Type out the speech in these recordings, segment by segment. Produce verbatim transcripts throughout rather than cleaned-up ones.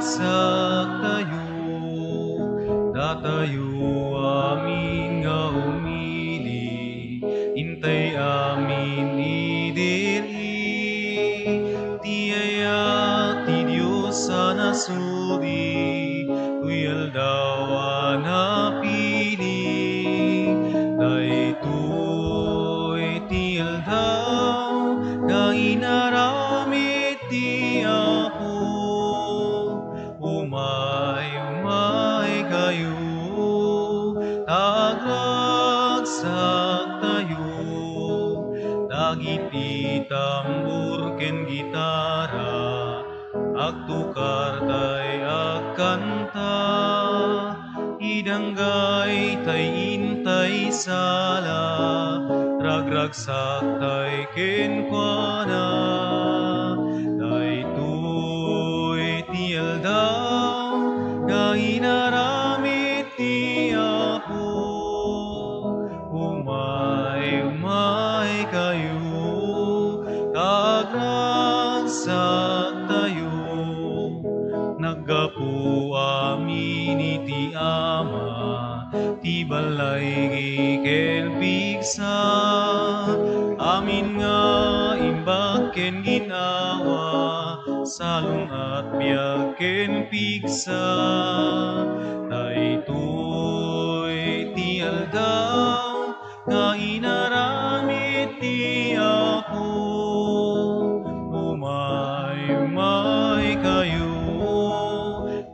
Saktayo, datayo amin nga umili, intay amin idili ti ayat ti Dios a nasudi, toy aldaw a napili. Daytoy ti aldaw nga inaramid ti Apo. Umay, umay kayo, ta agragsaktayo. Dagiti tambor ken gitara, agtukar tay agkanta. Idanggay tay intay sala, ragragsak tay kenkuana. Daytoy ti aldaw nga inaramid ti Apo. Umay, umay kayo, ta agragsaktayo. Naggapu amin iti Ama, ti ballaygi ken pigsa, amin nga imbag ken ginawa, salun-at biag ken pigsa. Daytoy ti aldaw nga inaramid ti Apo. Umay, umay kayo,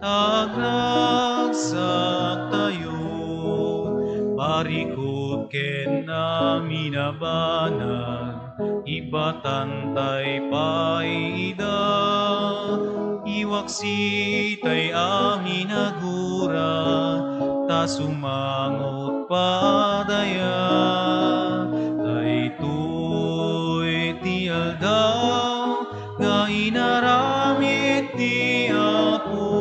ta agragsaktayo. Parikut ken amin a banag, ibatan tay pay ida. Iwaksi tay amin a gura, ta sumangot padaya. Daytoy ti aldaw nga inaramid ti Apo.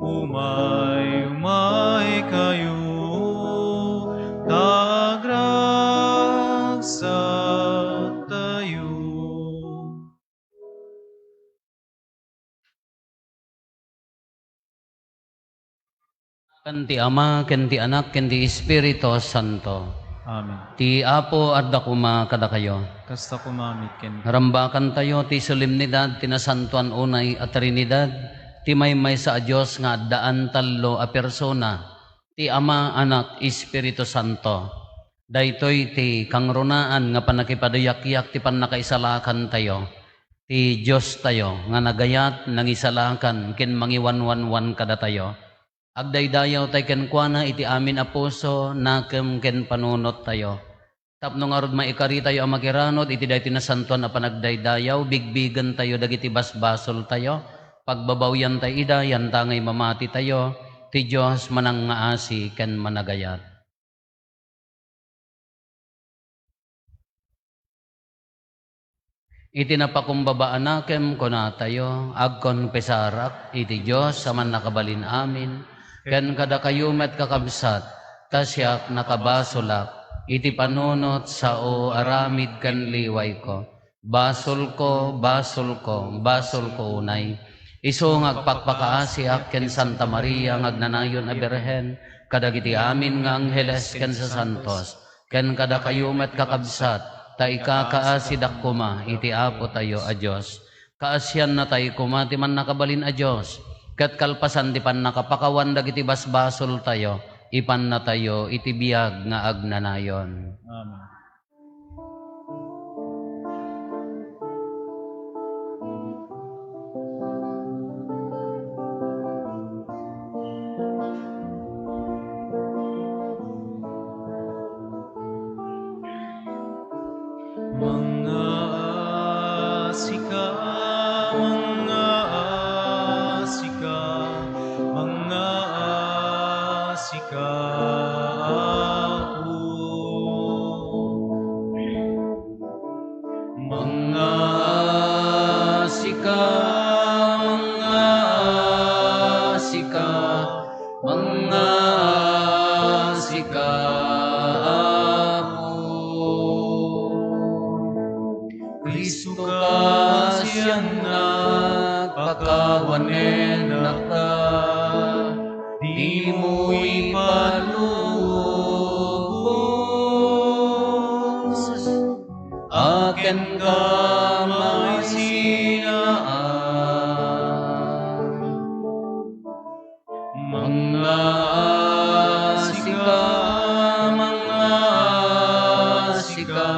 Umay, umay kayo, ta agragsaktayo. Ken ti Ama, ken ti Anak, ken ti Espiritu Santo. Amen. Ti Apo adda koma kadakayo. Kasta koma met kenka. Rambakantayo ti solemnidad ti Nasantoan Unay a Trinidad, ti maymaysa a Dios nga addaan tallo a persona, ti Ama, Anak, Espiritu Santo. Daytoy ti kangrunaan nga pannakipaduyakyak ti pannakaisalakantayo. Ti Diostayo nga nagayat, nangisalakan, ken mangiwanwanwan kadatayo. Agdaydayaw tay kenkuana iti amin a puso, nakem, ken panunottayo. Tapno ngarud maikaritayo a makiranod iti daytoy nasantoan a panagdaydayaw, bigbigentayo dagiti basbasoltayo, pagbabawiantay ida, yantangay mamatitayo, ti Dios manangngaasi ken managayat. Iti napakumbaba a nakem, kunatayo, agkonfesarak iti Dios a Mannakabalin-amin, ken kadakayo met, kakabsat, ta siak nakabasolak iti panunot sao aramid ken liwayko. Basolko, basolko, basolko unay. Isu nga agpakpakaasiak ken Santa Maria nga agnanayon a Birhen, kadagiti amin nga angheles ken sasantos, ken kadakayo met, kakabsat, ta ikakaasidak koma iti Apotayo a Dios. Kaasiannatay koma ti Mannakabalin a Dios, ket kalpasan ti pannakapakawan dagiti basbasoltayo, ipannatayo iti biag nga agnanayon. Amen. Mangngaasika, mangngaasika, mangngaasika, Apo. Mangngaasika, mangngaasika, mangngaasika, Apo. Cristo, kaasian Kawanennakta, dimo ipalubos. Akenka maisinaan. Mangngaasika, mangngaasika,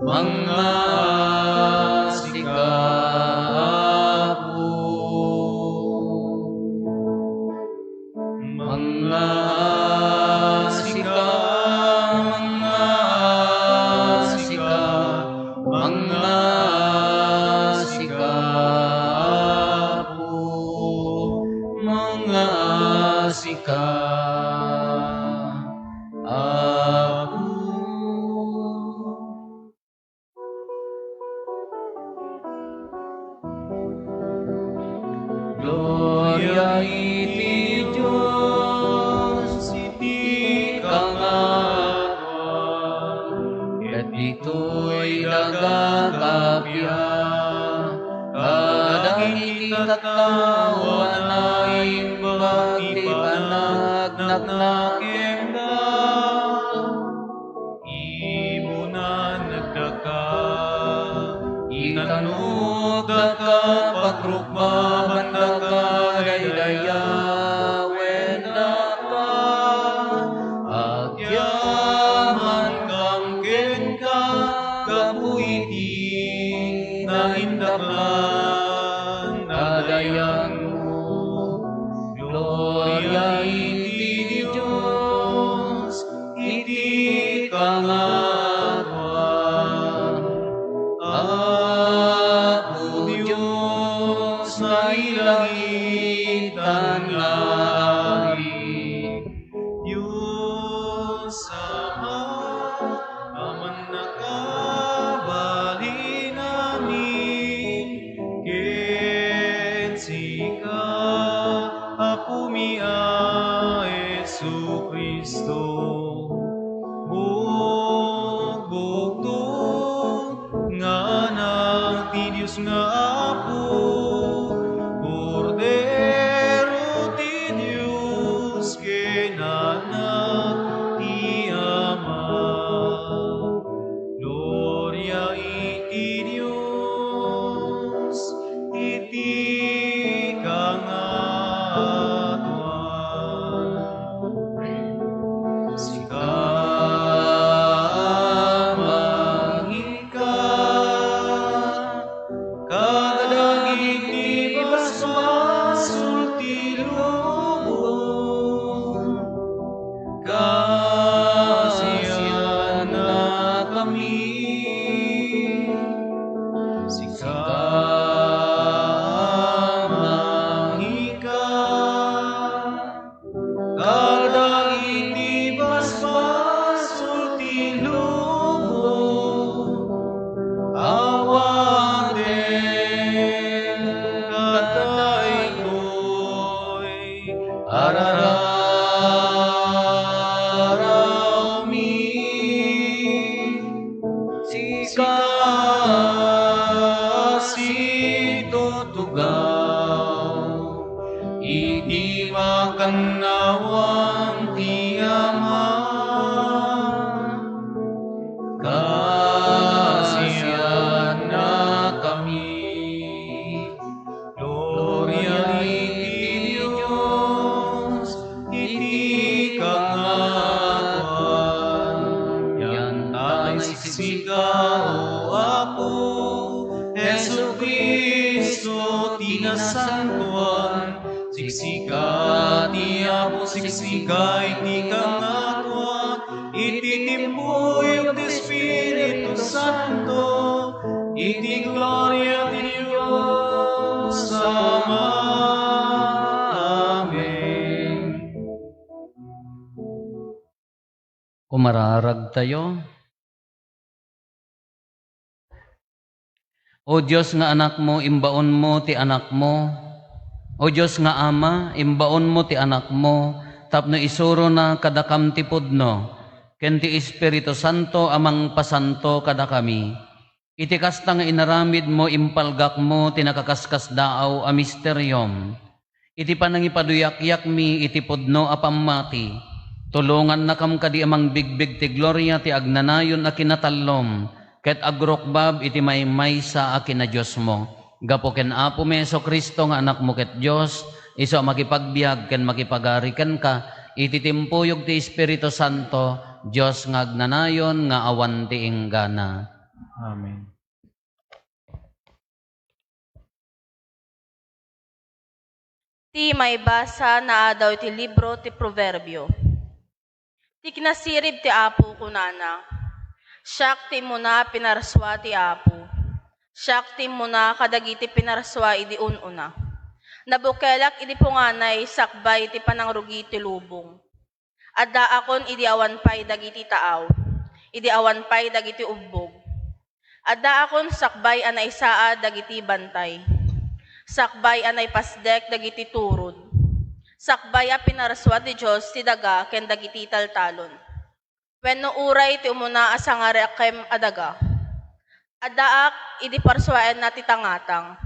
mangngaasika, Apo. Mangngaasika, mangngaasika, mangngaasika, Apo. Mangngaasika, Apo. Gloria iti Dios iti kangatoan, ket ditoy daga kappia kadagiti tattao a naimbag ti panagnagnakemda. Ibunan daka, itanok daka, pagrukbaban daka, daydayawen daka, agyamankam kenka, gapu iti naindaklan a dayagmo. Gloria iti Dios iti kangatoan. Apo Dios, nailangitan nga Ari, Dios Ama, a mannakabalin amin, ken sika, Apomi a Jesu-Cristo, bugbugto nga Anak ti Dios nga Apo, Kordero ti Dios ken Anak ti Ama. Gloria iti Dios iti kangatoan. Sika, Ama, ika kadagiti basbasol ti lubong, kasiannakami. Sika, Ama, ika kadagiti basbasol ti lubong, awaten kadaytoy arararawmi. Sika situtugaw iti makannawan ti Ama. Kasiannakami. Gloria iti Dios iti kangatoan. Yan ta siksika, O Apo, Jesu-Cristo ti nasantoan. Siksika ti Apo, siksika iti kangatoan, iti timpuyog ti Espiritu Santo, iti gloria ti Dios Ama. Amen. Kumararagtayo. O Dios nga Anakmo, imbaonmo ti Anakmo. O Dios nga Ama, imbaonmo ti Anakmo tapno isurona kadakam ti pudno ken ti Espiritu Santo a mangpasanto kadakami. Iti kasta nga inaramidmo, impalgakmo ti nakaskasdaaw a misteriom. Iti panangipaduyakyakmi iti pudno a pammati, tulongannakam kadi a mangbigbig ti gloria ti agnanayon a kinatallom ket agrukbab iti maymaysa a kinadiosmo. Gapu ken Apomi Jesu-Cristo nga Anakmo ket Dios, isu a makipagbiag ken makipagari kenka iti timpuyog ti Espiritu Santo, Dios nga agnanayon nga awan ti inggana. Amen. Ti maibasa naadaw iti libro ti Proverbio. Ti kinasirib ti Apo kunana, "Siak ti immuna a pinarsua ti Apo. Siak ti immuna kadagiti pinarsua idi un-una. Nabukelak idi punganay sakbay ti panangrugi ti lubong. Addaakon idi awan pay dagiti taaw, idi awan pay dagiti ubbog. Addaakon sakbay a naisaad dagiti bantay, sakbay a naipasdek dagiti turod, sakbay a pinarsua ti Dios ti daga ken dagiti taltalon. Wenno uray ti umuna a sangarakem a daga. Addaak idi parsuaenna ti tangatang,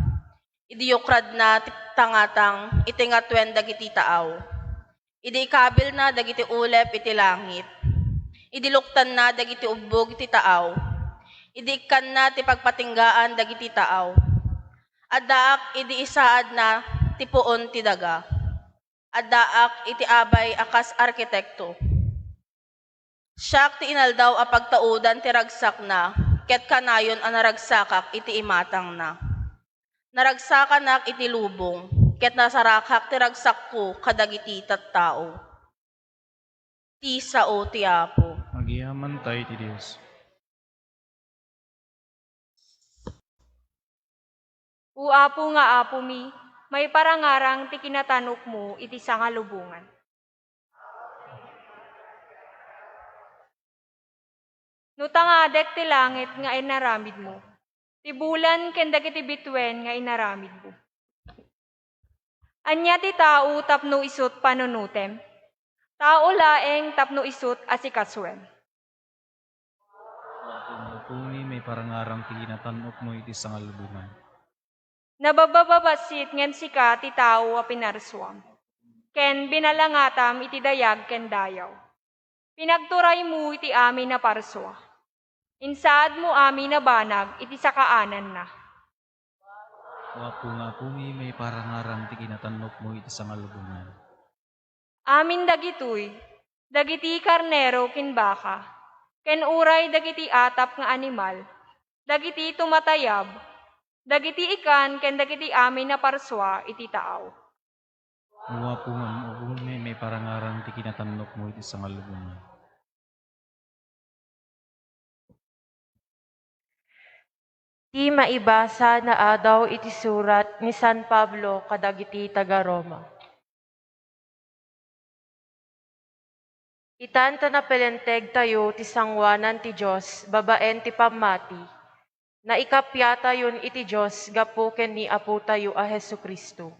idi yukradna ti tangatang iti ngatuen dagiti taaw, idi ikabilna dagiti ulep iti langit, idi luktanna dagiti ubbog iti taaw, idi ikkanna ti pagpatinggaan dagiti taaw. Addaak idi isaadna ti puon ti daga. Addaak iti abay a kas arkitekto. Siak ti inaldaw a pagtaudan ti ragsakna, ket kanayon a naragsakak iti imatangna. Naragsakanak iti lubong, ket nasarakak ti ragsakko kadagiti tattao." Ti sao ti Apo. Agyamankay ti Dios. O Apo nga Apomi, maiparangarang ti kinatanokmo iti sangalubongan. No tangadek ti langit nga inaramidmo, ti bulan ken dagiti bituen nga inaramidmo. Ania ti tao tapno isut' panunotem? Tao laeng tapno isut' asikasuem. Apo nga Apomi, maiparangarang ti kinatanokmo iti sangalubongan. Nababababassit ngem sika ti tao a pinarsuam, ken binalangatam iti dayag ken dayaw. Pinagturaymo iti amin a parsua. Insaadmo amin a banag iti sakaananna. O Apo nga Apomi, maiparangarang ti kinatanokmo iti sangalubongan. Amin dagitoy, dagiti karnero ken baka, ken uray dagiti atap nga animal, dagiti tumatayab, dagiti ikan ken dagiti amin a parsua iti taaw. O Apo nga Apomi, maiparangarang ti kinatanokmo iti sangalubongan. Ti maibasa naadaw iti surat ni San Pablo kadagiti taga-Roma. Itan ta napalentegtayo ti sangoanan ti Dios babaen ti pammati, naikappiatayon iti Dios gapu ken ni Apotayo a Jesu-Cristo.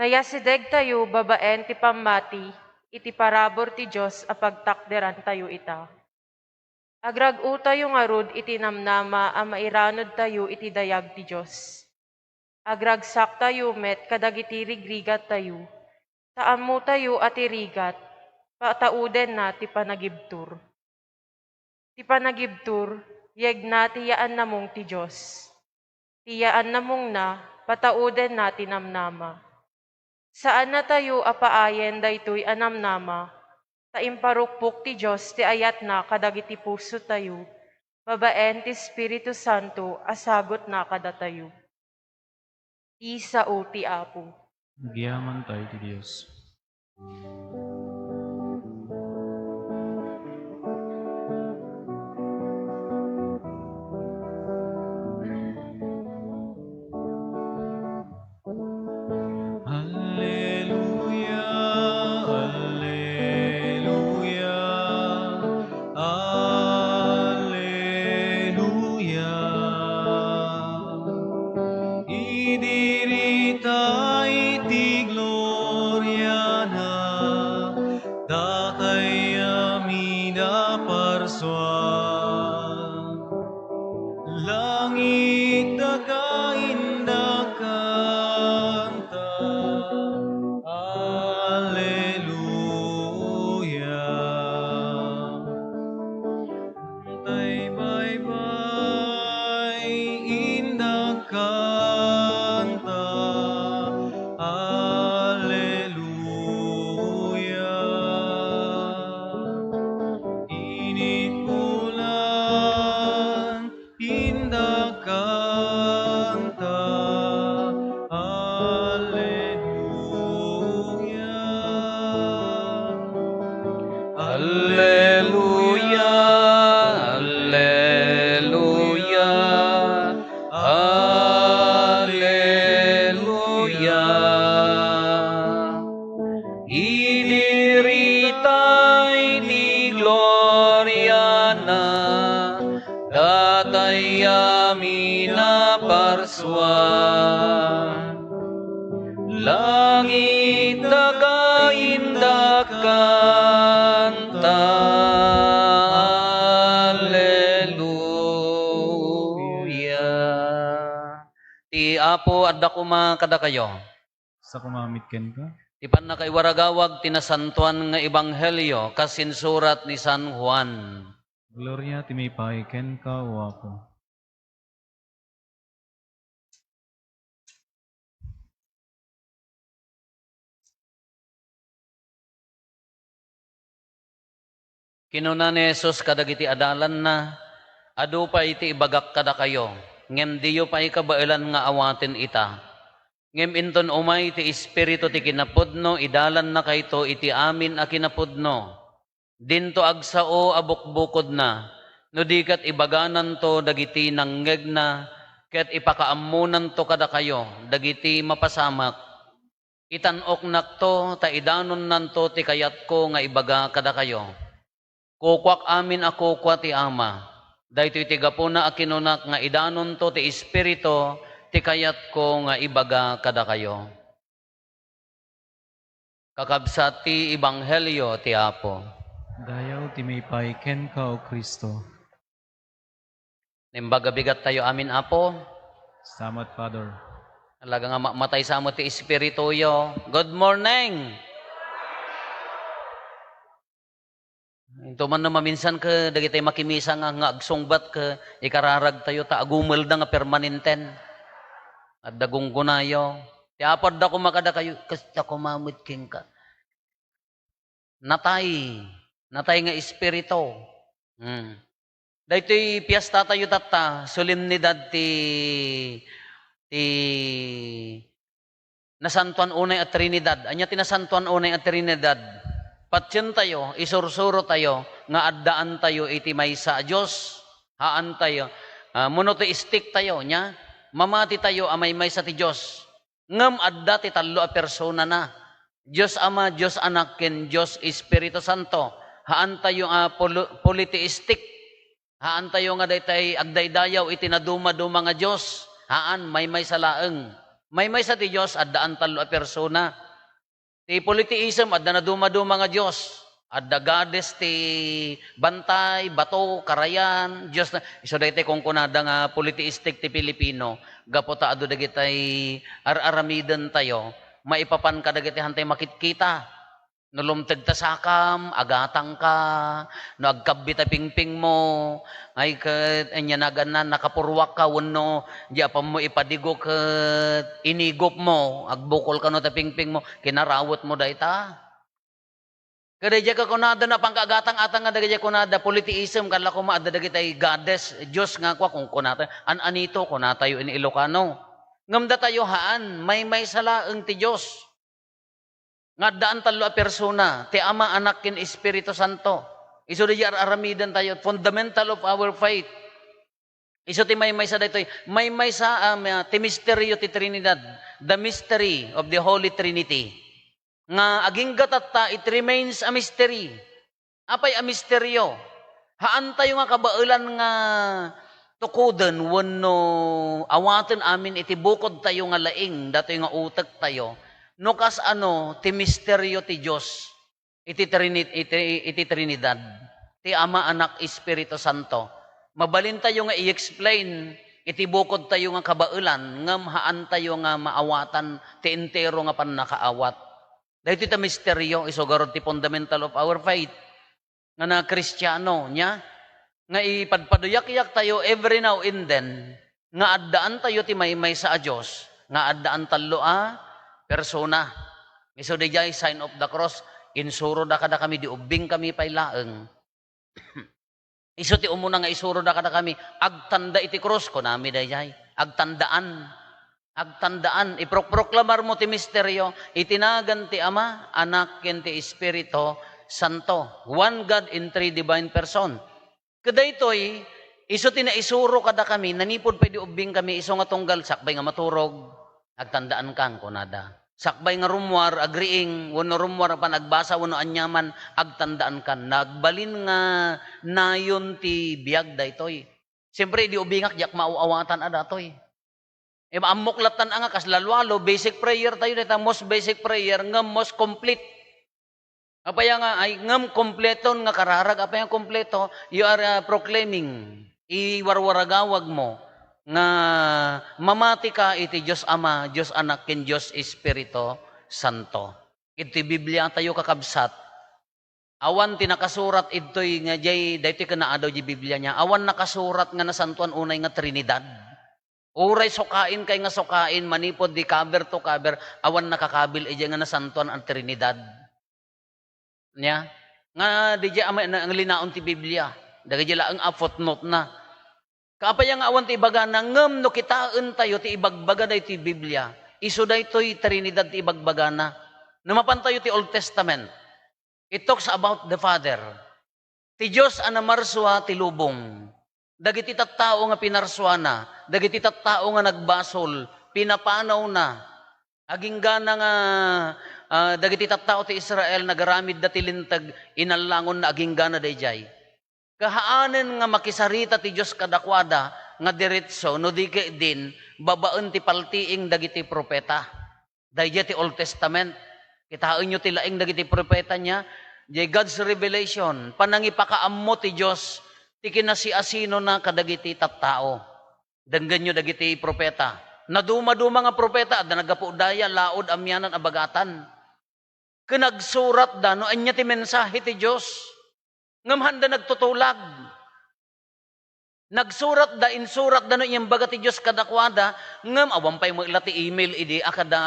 Nayasidegtayo babaen ti pammati iti parabur ti Dios a pagtakderantayo ita. Agrag-otayo ngarud iti namnama a mairanudtayo iti dayag ti Dios. Agragsaktayo met kadagiti rigrigattayo, ta ammotayo a ti rigat, pataudenna ti panagibtur. Ti panagibtur, yegna ti yaannamong ti Dios. Ti yaannamongna, pataudenna ti namnama. Saannatayo a paayen daytoy a namnama, ta imparukpok ti Dios ti ayatna kadagiti pusotayo, babaen ti Espiritu Santo a sagutna kadatayo. Ti sao ti Apo. Agyamankay ti Dios. Alleluia, alleluia, alleluia. Idiritay ti gloriana. Tatay amin a parsua, langit daga indak kanta. Alleluia. Ti Apo adda koma kadakayo. Sa kumamit kenka. Ti pannakaiwaragawag ti nasantoan nga ebanghelio kas insurat ni San Juan. Gloria ti maipaay kenka, O Apo. Kinuna ni Jesus kadagiti adalanna, "Adu pay ti ibagak kadakayo, ngem diyo pay kabaelan nga awaten ita. Ngem inton umay ti Espiritu ti kinapudno, idalannakayto iti amin a kinapudno. Dinto agsao a bukbukodna, no di ket ibagananto dagiti nangngegna, ket ipakaammonanto kadakayo dagiti mapasamak. Itan-oknakto ta idanonnanto ti kayatko nga ibaga kadakayo. Kukuak amin a kukua ti Ama. Daytoy ti gapuna a kinunak nga idanonto ti Espiritu ti kayatko nga ibaga kadakayo." Kakabsat ti ebanghelio ti Apo. Dayaw ti maipaay kenka, O Cristo. Naimbag a bigattayo amin, Apo. Salamat, Father. Talaga nga ma-, matay sa met ti espirituyo. Good morning! Into man no maminsan ket dagiti makimisa nga, nga agsungbat ket ikararagtayo ta agumelda nga permanenten. Adda gunggonayo. Ti Apo adda koma kadakayo, kasta koma met kenka. Natay. Natay nga espiritu. Hmm. Daytoy piestatayo tatta, solemnidad ti, ti Nasantoan Unay a Trinidad. Ania ti Nasantoan Unay a Trinidad? Patientayo, isursurotayo nga addaantayo iti maysa a Dios. Haantayo, ah, monotheistic tayo, nia? Mamatitayo a maymaysa ti Dios. Ngem adda ti tallo a personana. Dios Ama, Dios Anak, ken Dios Espiritu Santo. Haantayo a polo-, polytheistic. Haantayo nga daytay agdaydayaw iti nadumaduma nga dios. Haan, maymaysa laeng. Maymaysa ti Dios, addaan tallo a persona. Ti polytheism, adda nadumaduma nga dios. Adda goddess ti bantay, bato, karayan, dios na. Isu daytay kunkunada nga polytheistic ti Pilipino, gapu ta adu dagitay ar-aramidentayo, maipapan kadagiti hantay makitkita. No lumteg ta sakam, agatangka. No agkabbi ta pingpingmo, ay ket, ania naganna, nakapurruakka wenno di apammo ipadigo ket inigupmo, agbukol kano ta pingpingmo, kinarawetmo dayta. Ket daydiay ket kunada, napanka agatang-atang nga dagiti kunada, polytheism, kalla koma adda dagitay goddess, dios nga kua, kunkunata, an-anito, kunatayo in Ilocano. Ngem datayo haan, maymaysa laeng ti Dios. Nga addaan tallo a persona, ti Ama, Anak, ken Espiritu Santo. Isu daydiay ar-aramidentayo, fundamental of our faith. Isu ti maymaysa daytoy, maymaysa, um, ah, ti misterio ti Trinidad, the mystery of the Holy Trinity. Nga agingga tatta, it remains a mystery. Apay a misterio? Haantayo nga kabaelan nga tukoden wenno awaten amin iti bukodtayo nga laing, datoy nga utektayo, no kasano ti misterio ti Dios iti Trini-, iti, iti Trinidad, ti Ama, Anak, Espiritu Santo. Mabalintayo nga i-explain iti bukodtayo nga kabaelan, ngem haantayo nga maawatan ti entero nga pannakaawat. Daytoy ta misterio, isu garud ti fundamental of our faith, nga na Kristiano, nia? Nga ipadpaduyakyak tayo every now and then, nga addaan tayo ti maymaysa a Dios, nga addaan tallo a persona. Isu daydiay sign of the cross, insuro da kadakami, di ubbing kami pay laeng. Isu ti umuna nga isuro da kadakami, agtanda iti krus, kunami daydiay. Agtandaan. Agtandaan, iprokproklamar mo ti misterio, iti nagan ti Ama, Anak, ken ti Espiritu Santo. One God in three divine person. Kadaytoy, isu ti naisuro kadakami, nanipud pay di ubbing kami, isu nga tunggal, sakbay nga maturog, agtandaan kan, kunada. Sakbay nga rummuar, agriing, wenno rummuar pan agbasa, wenno aniaman, agtandaan kan. Nagbalin nga nayon ti biag daytoy. Siyempre, idi ubingak, diak maaw-awatan a datoy. Iba, ammok lattan a nga kasla lualo, basic prayer tayo, dayta most basic prayer, ngem most complete. Apay nga, ay, ngem kompleton nga kararag, apay nga kompleto, you are, ah, proclaiming, iwarwaragawag mo nga mamati ka iti Dios Ama, Dios Anak, ken Dios Espiritu Santo. Iti Biblia tayo, kakabsat, awan ti nakasurat idtoy nga jay, daytoy ken naadaw di Biblia niya, awan nakasurat nga nasantuan unay nga Trinidad. Uray sukain kay nga sukain, manipud di cover to cover, awan nakakabil idiay nga nasantuan a Trinidad. Nia? Nga didiay a may, na, linaon ti Biblia. Dagiti laeng a footnote na. Kaapay nga awan ti ibagana, ngem no kitaen tayo ti ibagbaga daytoy Biblia, isu daytoy Trinidad ti ibagbagana. No mapan tayo ti Old Testament, it talks about the Father. Ti Dios a namarsua ti lubong. Dagiti tattao nga pinarsuana, dagiti tattao nga nagbasol, pinapanawna. Aginggana nga, ah, dagiti tattao ti Israel, nagaramidda ti Linteg, inallangonna aginggana daydiay. Kahaanen nga makisarita ti Dios kadakuada nga diretso, no di ketdin, babaen ti paltiing dagiti profeta. Daydiay ti Old Testament. Kitaenyo ti laing dagiti profeta nia, diay God's revelation, panangipakaammo ti Dios ti kinasiasinona kadagiti tattao. Denggenyo dagiti profeta. Nadumaduma nga profeta, adda naggapu daya, laod, amianan a bagatan. Ken nagsuratda no ania ti mensahe ti Dios. Ngem handa nagtutulag. Nagsuratda, insuratda no imbaga ti Dios kadakuada, ngem awan pay met la ti email idi a kada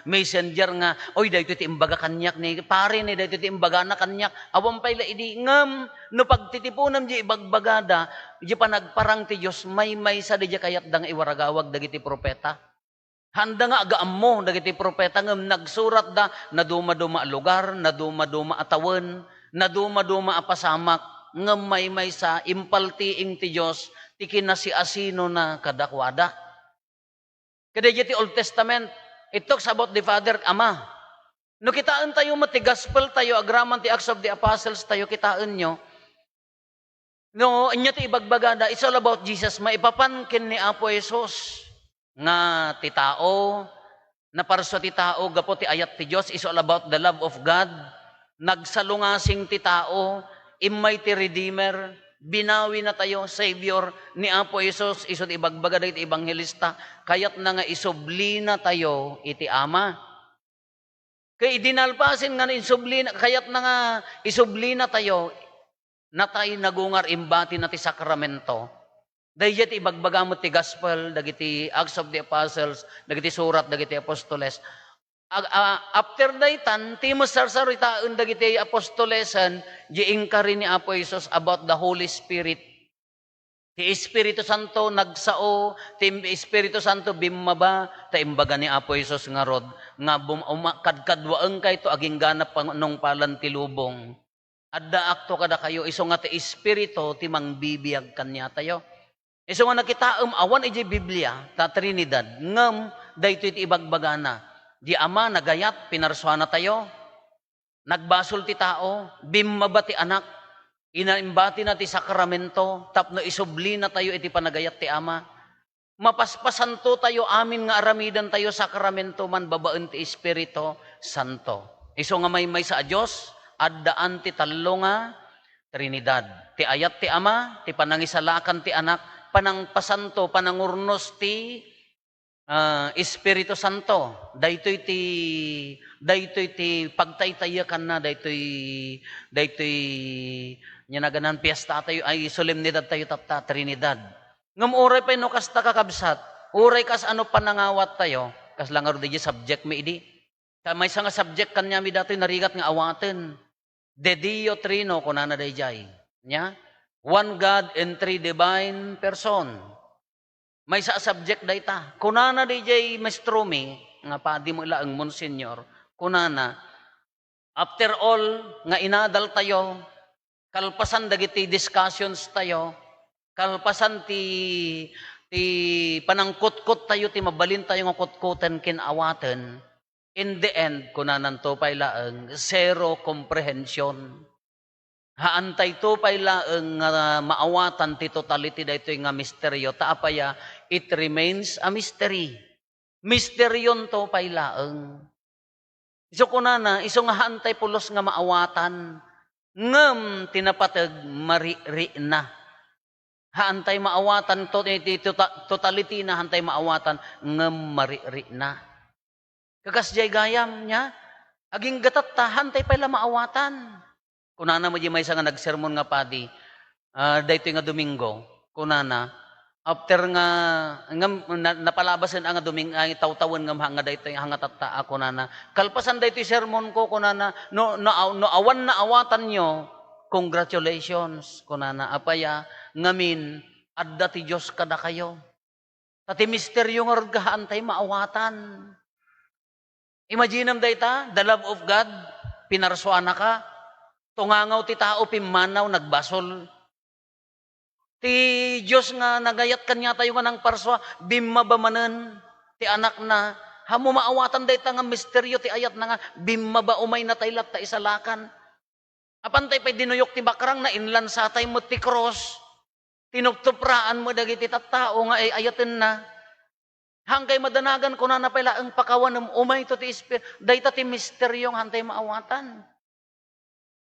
messenger nga, "Oy, daytoy ti imbaga kaniak ni pare, ni daytoy ti imbagana kaniak." Awan pay la idi, ngem no pagtitiponem di ibagbagada, di panagparang ti Dios, maymaysa di kayatda nga iwaragawag dagiti profeta. Handa nga agaammo dagiti profeta ngem nagsuratda, nadumaduma a lugar, nadumaduma a tawen, nadumaduma a pasamak, ngem maymaysa, impaltiing ti Dios ti kinasiasinona kadakuada. Kadaydiay ti Old Testament, it talks about the Father, Ama. No kitaentayo met ti gospel tayo, agraman ti Acts of the Apostles tayo, kitaenyo, no, ania ti ibagbagada, it's all about Jesus. Maipapan ken ni Apo Jesus nga ti tao, naparsua ti tao gapu ti ayat ti Dios, it's all about the love of God. Nagsalungasing ti tao, immay ti Redeemer, binawinatayo, Savior, ni Apo Jesus, isu ti ibagbaga dagiti ebanghelista, kayatna nga isublinatayo iti Ama. Ket idi nalpasen nga insublina, kayatna nga isublinatayo, natay, nagungar, imbatina ti sakramento. Daydiay ti ibagbaga met ti gospel, dagiti Acts of the Apostles, dagiti surat dagiti apostoles. Ag-, a-, after daytan, ti met sarsaritaen dagiti apostolesen, di inkari ni Apo Jesus about the Holy Spirit. Ti Espiritu Santo nagsao, ti Espiritu Santo bimmaba, ta imbaga ni Apo Jesus ngarud, nga bum-, uma-, kadkaduaenkayto aginggana panungpalan ti lubong. Addaakto kadakayo, isu nga ti Espiritu ti mangbibiag kaniatayo. Isu nga nakitaem, awan idiay Biblia, ta Trinidad, ngem daytoy ti ibagbagana. Di Ama, nagayat, pinarsuanatayo. Nagbasol ti tao, bimmaba ti Anak, ina-, imbatina ti sakramento tapno isublinatayo iti panagayat ti Ama. Mapaspasantotayo amin nga aramidentayo sakramento man babaen ti Espiritu Santo. Isu nga maymaysa a Dios, addaan ti tallo nga Trinidad. Ti ayat ti Ama, ti panangisalakan ti Anak, panangpasanto, panangurnos ti ah, Espiritu Santo, daytoy ti, daytoy ti pagtaytayakanna, daytoy, daytoy, ania naganan, piesta tayo, ay, solemnidad tayo tatta, Trinidad. Ngem uray pay no kasta, kakabsat, uray kas ano panangawat tayo, kasla ngarud diay subject mi idi. Ta maysa nga subject kaniami datoy narigat nga awaten. De Dio Trino, kunana daydiay. Nia? One God in three divine person. Maysa a subject dayta. Kunana daydiay maestro mi, nga padi met laeng, Monsignor, kunana, after all nga inadal tayo, kalpasan dagiti discussions tayo, kalpasan ti, ti panangkutkot tayo, ti mabalin tayo nga kutkoten ken awaten, in the end, kunananto pay laeng, zero comprehension. Haantayto pay laeng nga maawatan ti totality daytoy nga misterio, ta apaya, it remains a mystery. Misterion to pay laeng. Isu kunana, isu nga haantay pulos nga maawatan, ngem ti napateg, marikrik na. Haantay maawatan to, ti, ti tota-, totality na, haantay maawatan, ngem marikrik na. Kakasdiay gayam, nia? Agingga tatta, haantay pay la maawatan. Kunana met diay maysa nga nagsermon nga padi, ah, daytoy nga Domingo, kunana, after nga, ngem na, napalabasen a nga Doming-, ay, tawtawen ngem ha nga daytoy, ha nga tatta, a, kunana, "Kalpasan daytoy sermonko," kunana, "no, no, aw-, no awan naawatanyo, congratulations," kunana, "apaya, ngamin, adda ti Dios kadakayo." Ta ti misterio ngarud, haantay maawatan. Imaginem dayta, the love of God, pinarsuanaka. Tungangaw ti tao, pimmanaw, nagbasol. Ti Dios nga nangayat kaniatayo nga nangparsua, bimmaba manen ti Anakna. Ammo maawatan dayta nga misterio ti ayatna nga bimmaba, umaynatay latta isalakan. Apantay pay dinuyok ti bakrang, nainlansatay met ti krus. Tinuptupraan met dagiti tattao nga ay-ayatenna. Hangkay madanagan, kunana pay laeng, "Pakawanem, umayto ti Espir-," dayta ti misterio nga haantay maawatan.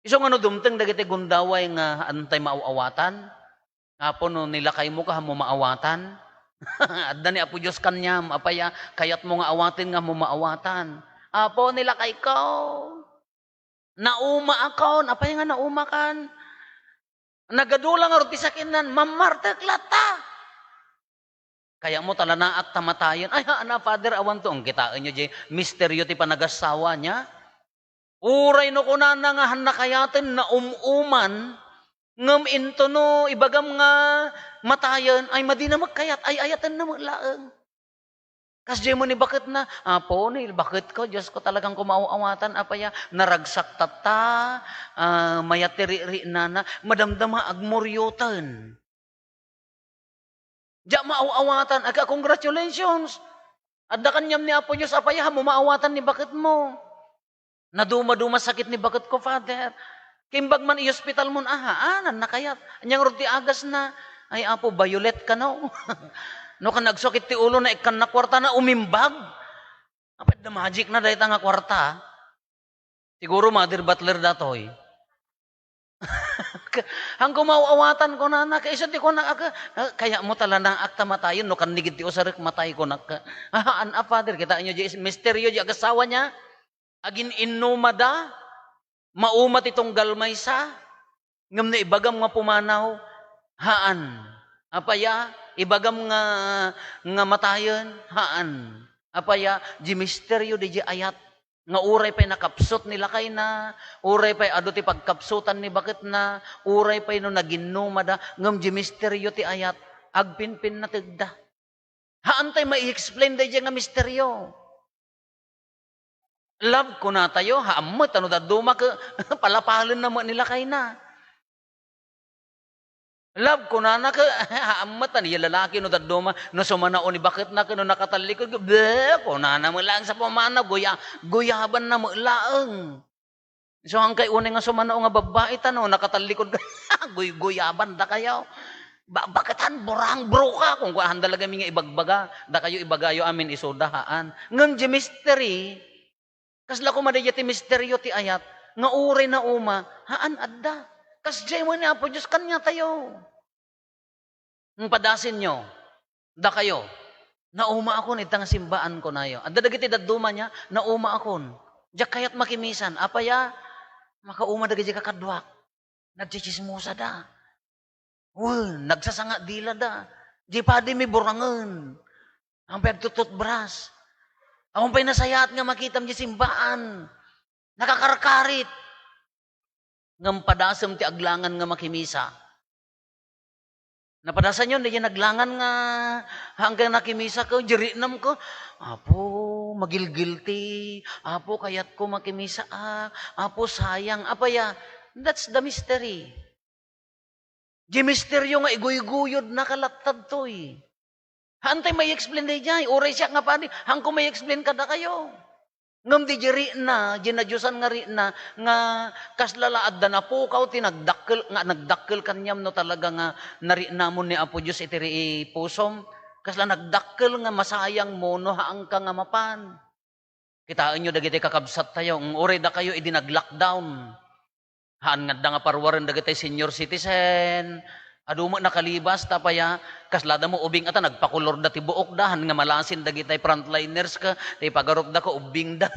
Isu nga no dumteng dagiti gundaway nga haantay maaw-awatan, "Apo, no nilakaymo ka, ammo maawatan?" Adda ni Apo Dios kaniam, apaya, kayatmo nga awaten nga ammo maawatan? "Apo, nilakayko." Naumaakon. Apay nga naumakan? Nagadu la ngarud ti sakitnan, mammartek latta. Kayatmo ta la naak ta matayen? Ay, haan a, Father, awanto. Ang kitaenyo diay misterio ti panagassawa, nia? Uray no kunana nga haan nakayaten, naum-uman, ngem intono ibagam nga matayen, ay, madina met kayat, ay-ayatenna met laeng. Kasdiay met ni baketna, "Apo, ni baketko, Diosko, talagang kumaaw-awatan, apaya, naragsak tatta, ah, mayat ti rikrik na, madamdama, agmurioten." Diak maaw-awatan, aga, congratulations! Adda kaniam ni Apo Dios, apaya, ammo maawatan ni baketmo. Naduma-duma sakit ni baketko, Father. Kimbag man i-hospital mon, ah, haan, nagkayat. Ania ngarud ti agasna? Ay, Apo, violet kano. No kan nagsakit ti ulona, ikkanna kuartana, umimbag. Apay, adda magic na dayta nga kuarta. Siguro mother butler datoy. Hangko maaw-awatan, kunana, kaysa ti kuna, aga, ah, kayatmo ta la naak ta matayen, no kannigid ti usarek, matay, kunak. Haan a, Father, kitaenyo, diay misterio, diay agassawa, nia? Agin-innumada, mauma ti tunggal maysa, ngem no ibagam nga pumanaw, haan. Apaya, ibagam nga, nga matayen, haan. Apaya, diay misterio diay ayat, nga uray pay nakapsut ni lakayna, uray pay adu ti pagkapsutan ni baketna, uray pay no naginnumada, ngem diay misterio ti ayat, agpinpinnategda. Haantay mai-explain daydiay nga misterio. Love, kunatayo, haan met, ta no dadduma ket palapalenna met ni lakayna. Love, kunana ket, haan met, ta ni lalaki no dadduma, no sumanao ni baketna ket no nakatallikod, be, kunana met laeng sa pumanaw, guya-, guyabanna met laeng. So, hangkay unay nga sumanao nga babbai, ta no nakatallikod ka, guy-guyaban dakayo. Ba-, baket han, burang, bruka, kung kuan, handa la kami nga ibagbaga, dakayo ibagayo amin isuda, haan. Ngem diay misterio, kasla koma daydiay ti misterio ti ayat, nga uray nauma, haan adda. Kasdiay met ni Apo Dios kaniatayo. Ngem padasenyo, dakayo, "Naumaakon ita nga simbaan," kunayo. Adda dagiti dadduma, nia, "Naumaakon. Diak kayat makimisan." Apay a? Makauma dagiti kakaduak. Nagtsitsismosada. Wen, nagsasanga dilada. Diay padimi burangen. Awan pay agtututbras. Awan pay nasayaat nga makitam diay simbaan. Nakakarkarit. Ngem padasem ti aglangan nga makimisa. Napadasanyo, diay naglangan nga hanggang nakimisa ko, diay riknam ko, "Apo, magilgilti. Apo, kayatko makimisa, ah. Apo, sayang." Apay a? That's the mystery. Diay misterio nga iguyguyod na ka lattad toy. Haantay mai-explain daydiay. Uray siak nga padi, haanko mai-explain kadakayo. Ngem di, di rikna, di nadiosan nga rikna, nga kasla la adda napukaw ti nagdakkel, nga nagdakkel kaniam no talaga nga nariknamon ni Apo Dios iti ri-, pusom. Kasla nagdakkel nga masayangmo no haanka nga mapan. Kitaenyo dagiti kakabsattayo, nga uray dakayo idi nag-lockdown. Haan nga adda nga paruaren dagiti senior citizen. Adu met nakalibas, ta apay a, kaslada mo ubing ata, nagpakolorda ti buokda, haan nga malasin dagiti frontliners ket ti pagarupda ket ubbingda.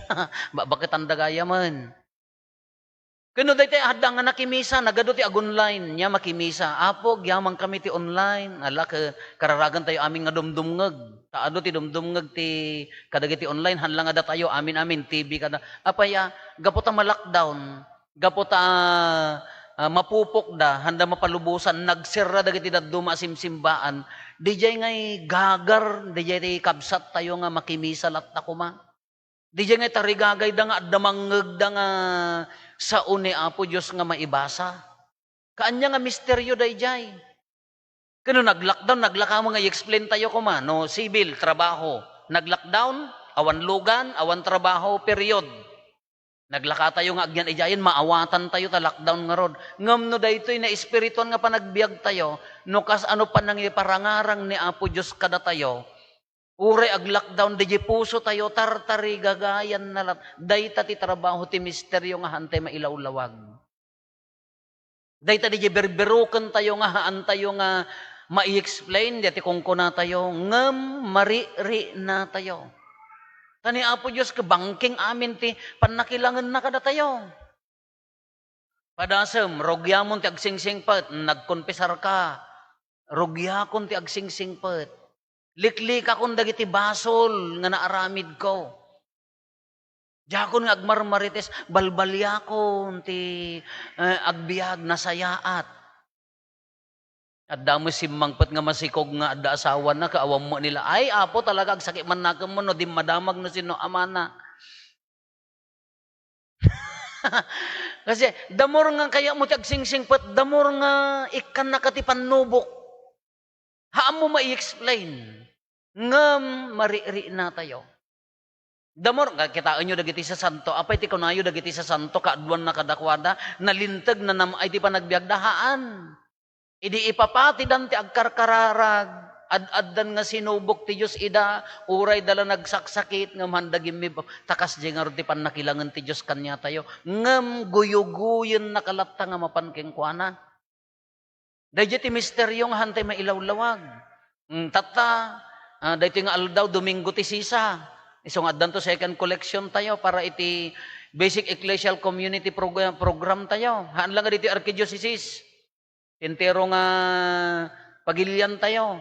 Babaketanda gayamen. Ken no daytoy adda nga nakimisa, nagadu ti ag-online, nia makimisa. "Apo, agyamankami ti online." Ala, ket kararagantayo amin nga dumdumngeg. Ta adu ti dumdumngeg ti kadagiti online, haan la nga datayo, amin-amin, T V kada. Apay a, gapu ta ma-lockdown, gapu ta, ah, mapupokda, haanda mapalubosan, nagserra dagiti dadduma a simsimbaan, diay ngay gagar, diay ti kabsattayo nga makimisa latta koma. Diay ngay tarigagayda nga adda mangngegda nga sao ni Apo Dios nga maibasa. Kaanya nga misteryo daydiay. Ken no nag-lockdown, naglaka mo nga i-explain tayo koma, no, civil, trabaho. Nag-lockdown, awan lugan, awan trabaho, period. Naglakatayo nga agyan idiayen, maawatantayo ta lockdown ngarud. Ngem no daytoy naespirituan nga panagbiagtayo, no kasano panangiparangarang ni Apo Dios kadatayo, uray ag-lockdown, diay pusotayo, tartarigagayanna lat-, dayta ti trabaho ti misterio nga haantay mailawlawag. Dayta diay berberukentayo nga haantayo nga mai-explain, diay ti kunkunatayo, ngem maririknatayo. Ta ni Apo Dios ket bangkeng amin ti pannakilangenna kadatayo. Padasem, rugiamon ti agsingsingpet, nagkonfesarka, rugiakon ti agsingsingpet. Liklikakon dagiti basol nga naaramidko. Diakon nga agmarmarites, balbaliakon ti, eh, agbiag, nasayaat. Adda met simmangpet nga masikog nga adda asawana, ket awan met nila, "Ay, Apo, talaga agsakit man nakemmo no dimmadamag no sino amana." Kasi, the more nga kayatmo ti agsingsingpet, the more nga ikkannaka ti pannubok. Haanmo mai-explain. Ngem maririknatayo. The more, nga kitaenyo dagiti sasanto, apay ti kunayo dagiti sasanto, kaaduanna kadakuada, nalinteg, nanam-ay ti panagbiagda, haan. Idi ipapatidan ti agkarkararag, ad-addan nga sinubok ti Dios ida, uray da la nagsaksakit, ngem haanda gimmib-, ta kasdiay ngarud ti pannakilangen ti Dios kaniatayo, ngem guyoguyennaka latta nga mapan kenkuana. Daydiay ti misterio nga haantay mailawlawag. Mm, tatta, ah, daytoy nga aldaw, Domingo ti sisa. Isu nga addanto second collection tayo para iti Basic Ecclesial Community Program, program tayo. Haan lang nga ditoy Archidioceses. Entero nga pagilian tayo.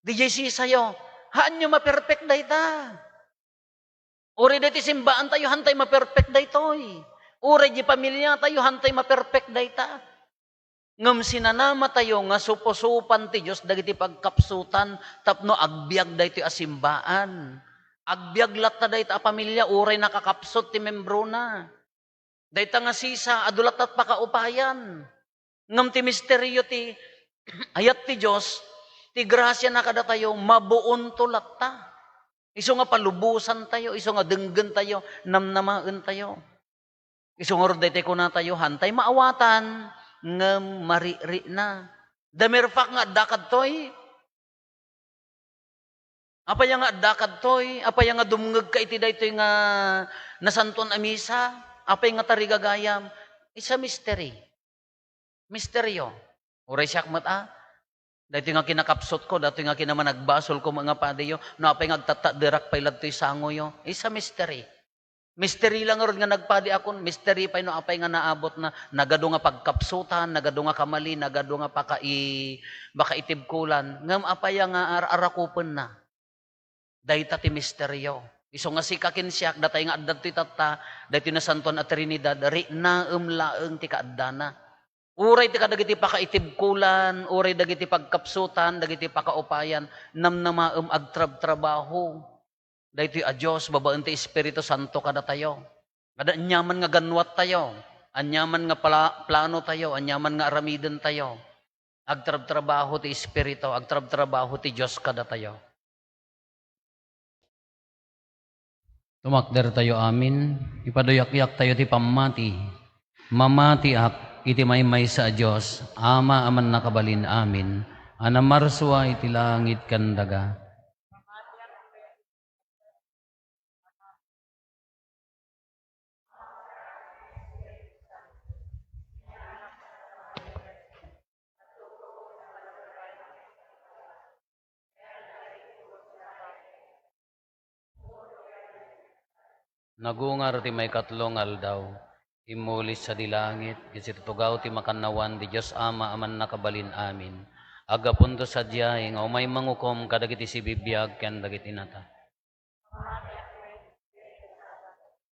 Diay sisayo. Haanyo maperpek dayta. Uray daytoy simbaan tayo, haantay maperpek daytoy. Uray di pamilya tayo, haantay maperpek dayta. Ngem sinanama tayo nga suposupan ti Dios dagiti pagkapsutan tapno agbiag daytoy a simbaan. Agbiag latta dayta a pamilya uray nakakapsut ti membrona. Dayta nga sisa, adu latta pakaupayan. Ngem ti misterio ti ayat ti Dios, ti grasiana kadatayo, mabuonto latta. Isu nga palubosantayo, isu nga denggentayo, namnamaentayo. Isu ngarud daytoy kunatayo, haantay maawatan, ngem maririkna. The mere fact nga adda kadtoy, apay nga adda kadtoy, apay nga dumngegka iti daytoy nga nasantoan a misa, apay nga tarigagayam, it's a mystery. Misterio. Uray siak met a, daytoy nga kinakapsutko, daytoy nga kinamanagbasolko nga padiyo, no apay nga agtattadderak pay ladtoy sangoyo, it's a mystery. Mystery lang ngarud nga nagpadiakon, mystery pay no apay nga naabutna, nagadu nga pagkapsutan, nagadu nga kamali, nagadu nga pakai-, pakaitibkolan, ngem apay nga ar-, arakupenna. Dayta ti misterio. Isu nga sika ken siak, datay nga adda ditoy tatta, daytoy nasantoan a Trinidad, riknaem laeng ti kaaddana. Uray ti kadagiti pakaitibkolan, uray dagiti pagkapsutan, dagiti pakaupayan, namnamaem agtrabtrabaho. Daytoy a Dios babaen ti Espiritu Santo kadatayo. Kada aniaman nga gannuattayo, aniaman nga pla-, planotayo, aniaman nga aramidentayo, agtrabtrabaho ti Espiritu, agtrabtrabaho ti Dios kadatayo. Tumakder tayo amin, ipaduyakyaktayo ti pammati. Mamatiak iti maymaysa a Dios, Ama a mannakabalin amin, a namarsua iti langit ken daga. Nagungar ti maikatlo nga aldaw. Immuli sadi langit, ket situtugaw ti makannawan ti Dios Ama a mannakabalin amin. Aggapunto sadiay nga umay mangukom kadagiti sibibiag ken dagiti nata.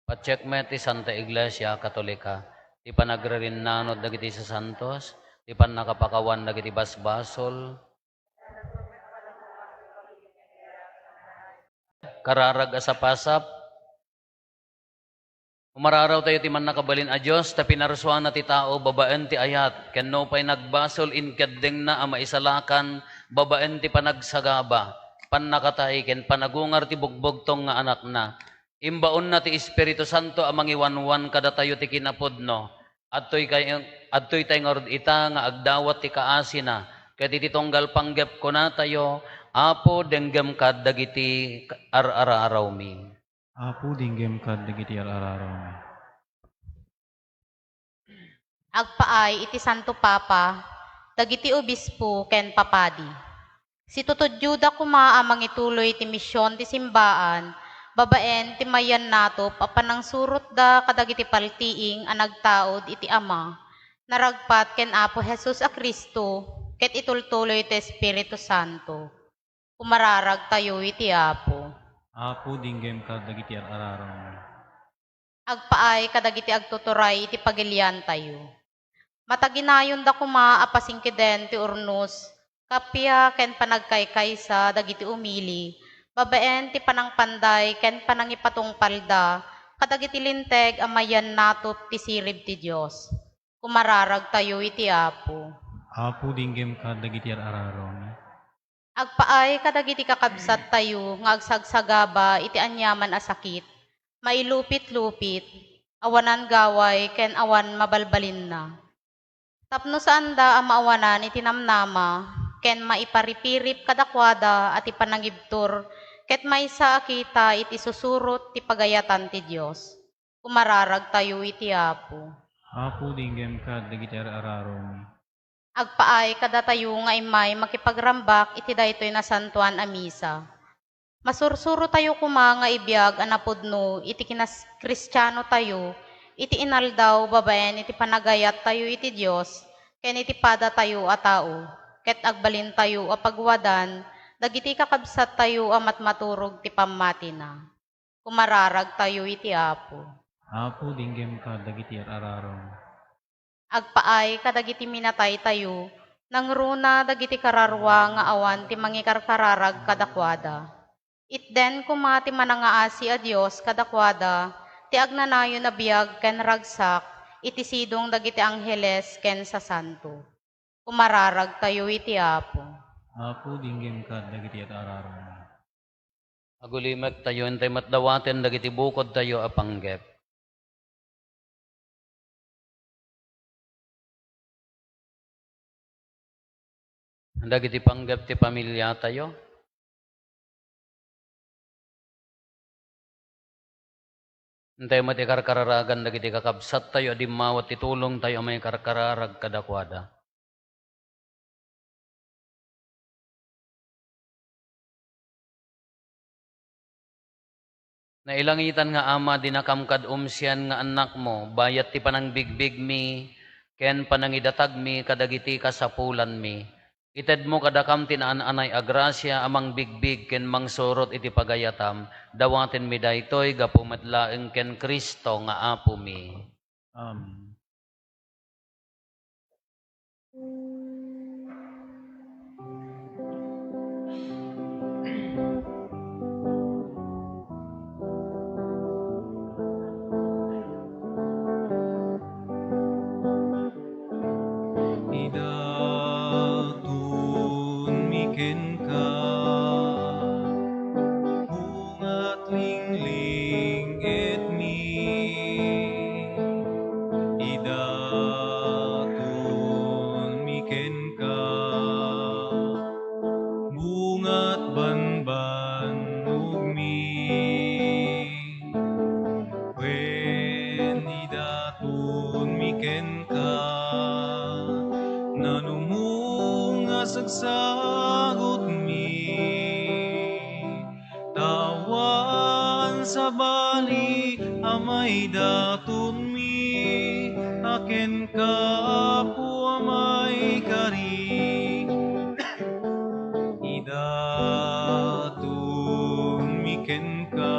Patiek met ti Santa Iglesia Katolika, ti panagririnnanod dagiti sasantos, ti pannakapakawan dagiti basbasol, kararag a sapasap. Umararaw tayo ti mannakabalin a Dios, ta pinarsuana ti tao babaen ti ayat, ken nupay nagbasol, inkeddengna a maisalakan babaen ti panagsagaba, pannakatay, ken panagungar ti bugbugtong nga anakna. Imbaonna ti Espiritu Santo a mangiwanwan kadatayo ti kinapudno. Adtoy kay, adtoy tay ngarud ita nga agdawat ti kaasina, ket iti tunggal panggep kunatayo, Apo, denggem kad dagiti ar-ararawmi. Apo, denggem kad dagiti ar-ararawmi. Agpaay iti Santo Papa, dagiti obispo ken papadi. Situtudyoda koma a mangituloy ti mision ti simbaan babaen ti mayan natop a panangsurotda kadagiti paltiing a nagtaud iti Ama, naragpat ken Apo Jesus a Cristo, ket itultuloy ti Espiritu Santo. Umararagtayo iti Apo. Apo, denggem kad dagiti ar-ararawmi. Agpaay kadagiti agtuturay iti pagiliantayo. Mataginayonda koma a pasingkeden ti urnos, kappia ken panagkaykaysa dagiti umili, babaen ti panangpanday ken panangipatungpalda kadagiti linteg a mayan natop ti sirib ti Dios. Umararagtayo iti Apo. Apo, denggem kad dagiti ar-ararawmi. Agpaay kadagiti kakabsattayo nga agsagsagaba iti aniaman a sakit, mailupit-lupit, awanan gaway ken awan mabalbalinna. Tapno saanda a maawanan iti namnama ken maiparipirip kadakuada a ti panangibtur ket maysa a kita iti susurot ti pagayatan ti Dios. Umararagtayo iti Apo. Apo, denggem kad dagiti ar-ararawmi. Agpaay kadatayo nga immay makipagrambak iti daytoy nasantoan a misa. Masursurotayo koma nga ibiag a napudno iti kinas-, Kristianotayo iti inaldaw babaen iti panagayattayo iti Dios ken iti padatayo a tao, ket agbalintayo a pagwadan dagiti kakabsattayo a matmaturog ti pammatina. Umararagtayo iti Apo. Apo, denggem kad dagiti ar-ararawmi. Agpaay kadagiti minataytayo, nangruna dagiti kararua nga awan ti mangikarkararag kadakuada. Itden koma ti manangaasi a Dios kadakuada ti agnanayon a biag ken ragsak iti sidong dagiti angheles ken sasanto. Umararagtayo iti Apo. Apo, denggem kad dagiti ar-ararawmi. Agulimektayo, intay met dawaten dagiti bukodtayo a panggep. Dagiti panggep ti pamiliatayo. Intay met ikarkararagan dagiti kakabsattayo a dimmawat ti tulongtayo a maikarkararag kadakuada. Nailangitan nga Ama, dinakam kad umsian nga annakmo, bayat ti panangbigbigmi ken panangidatagmi kadagiti kasapulanmi. Itedmo kadakam ti naan-anay a grasia a mangbigbig ken mangsurot iti pagayatam. Dawatenmi daytoy gapu met laeng ken Cristo nga Apomi. Amen. Idatonmi kenka, bungat lingling sabali a maidatonmi a kenka, Apo a maikari. Idatonmi kenka,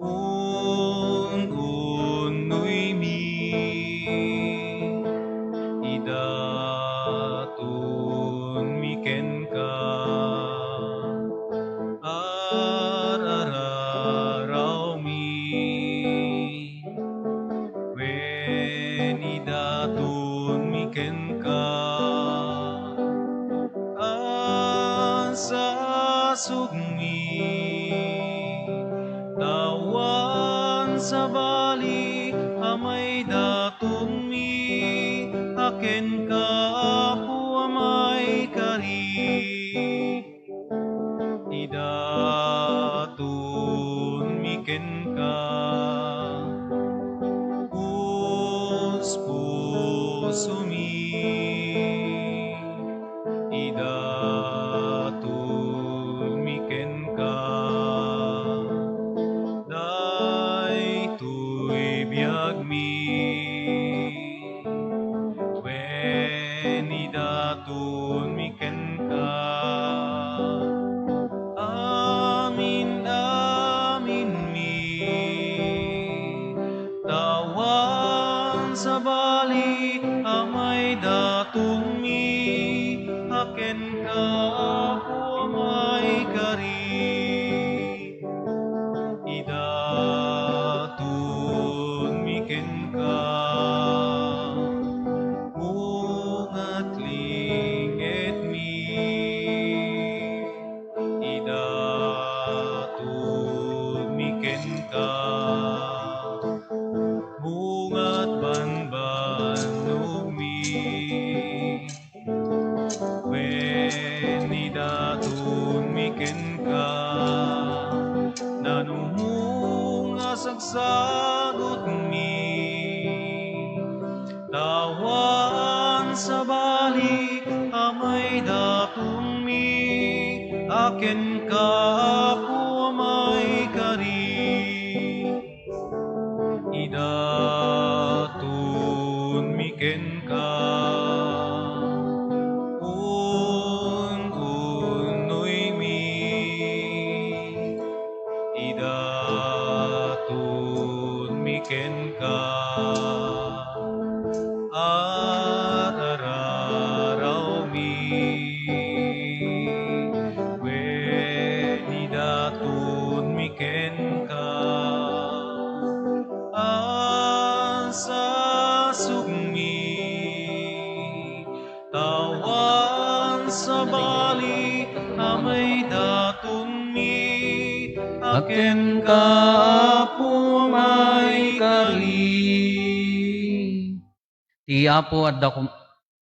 un-unnoymi. Idatonmi kenka, ar-ararawmi. Wen idatonmi kenka, ansasukmi. Ta awan sabali a maidatonmi a kenka, Apo a maikari. Idatonmi kenka, puspusomi. Idatonmi kenka, daytoy biagmi. Wen idatonmi kenka, amin-aminmi. Ta awan sabali a maidatonmi a kenka, Apo a maikari. Idatonmi kenka, bungat lingetmi. Idatonmi kenka, bungat banbanogmi. Wen idatonmi kenka, nanumong a sagsagutmi. Ta awan sabali a maidatonmi a kenka, Apo a maikari. Idatonmi kenka, un-unnoymi. Idatonmi kenka, ar-ararawmi. Wen idatonmi kenka, ansasukmi. Ta awan sabali a maidatonmi a kenka, Apo a maikari. Ti Apo adda kum-,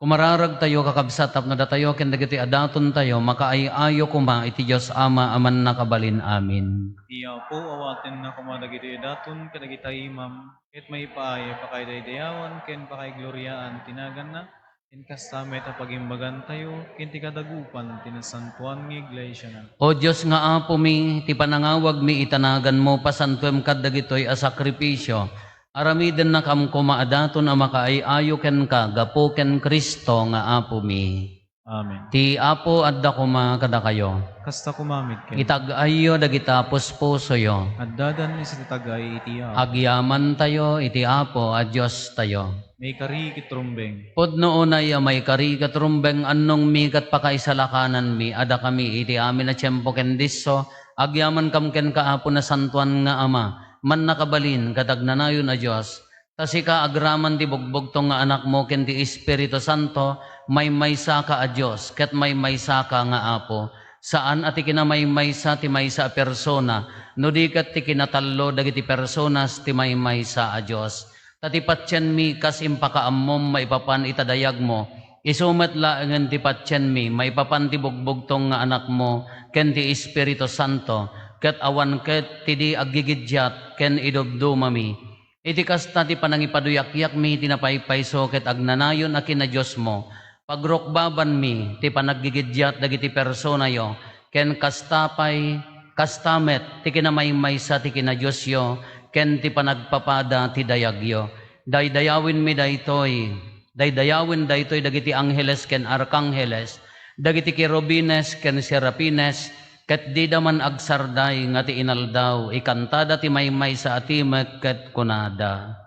kumararagtayo, kakabsat, tapno datayo ken dagiti a datontayo makaay-ayo koma iti Dios Ama a Mannakabalin-amin. Ti Apo awatenna koma dagiti a daton kadagiti imam, ket maipaay a pakaidaydayawan ken pakaigloriaan ti naganna, ken kasta met a pagimbagantayo ken ti kadagupan ti nasantoan nga iglesiana. O Dios nga Apomi, ti panangawagmi ita naganmo, pasantoem kad dagitoy a sakrifisio. Aramidennakam koma a daton a makaay-ayo kenka gapu ken Cristo nga Apomi. Amen. Ti Apo adda koma kadakayo. Kasta koma met ken. Itag-ayyo dagita puspusoyo. Addadan iti tag-ay iti Apo. Agyamantayo iti Apo a Diostayo. Maikari ket rumbeng. Pudno unay a maikari ket rumbeng, annongmi ket pakaisalakananmi a dakami iti amin a tiempo ken disso, agyamankam kenka, Apo, nasantoan nga Ama, mannakabalin ket agnanayon a Dios. Ta sika agraman ti bugbugtong nga Anakmo ken ti Espiritu Santo, maymaysaka a Dios ket maymaysaka nga Apo. Saan a ti kinamaymaysa ti maysa a persona, no di ket ti kinatallo dagiti personas ti maymaysa a Dios. Ta ti patienmi, kas impakaammom maipapan ita dayagmo, isu met laengen ti patienmi maipapan ti bugbugtong nga Anakmo ken ti Espiritu Santo, ket awan ket ti di aggigiddiat ken idumdumami. Iti kasta ti panangipaduyakyakmi ti napaypayso ket agnanayon a kinadiosmo, pagrukbabanmi ti panaggigiddiat dagiti personayo, ken kasta pay Kasta met ti kinamaymaysa ti kinadiosyo ken ti panagpapada ti dayagyo. Daydayawenmi daytoy. Daydayawen daytoy dagiti angheles ken arkangheles, dagiti kerubines ken serafines, ket dida man agsarday nga ti inaldaw, ikantada ti maymaysa a timek ket kunada,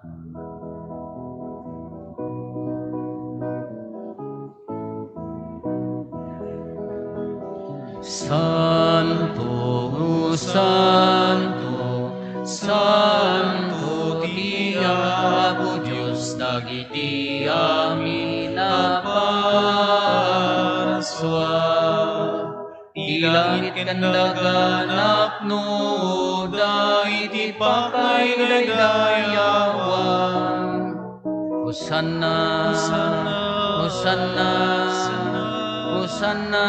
"Santo, santo, santo ti Apo Dios dagiti amin a parsua. Ti langit ken daga napnoda iti pakaydaydayawan." Hosanna, Hosanna, Hosanna,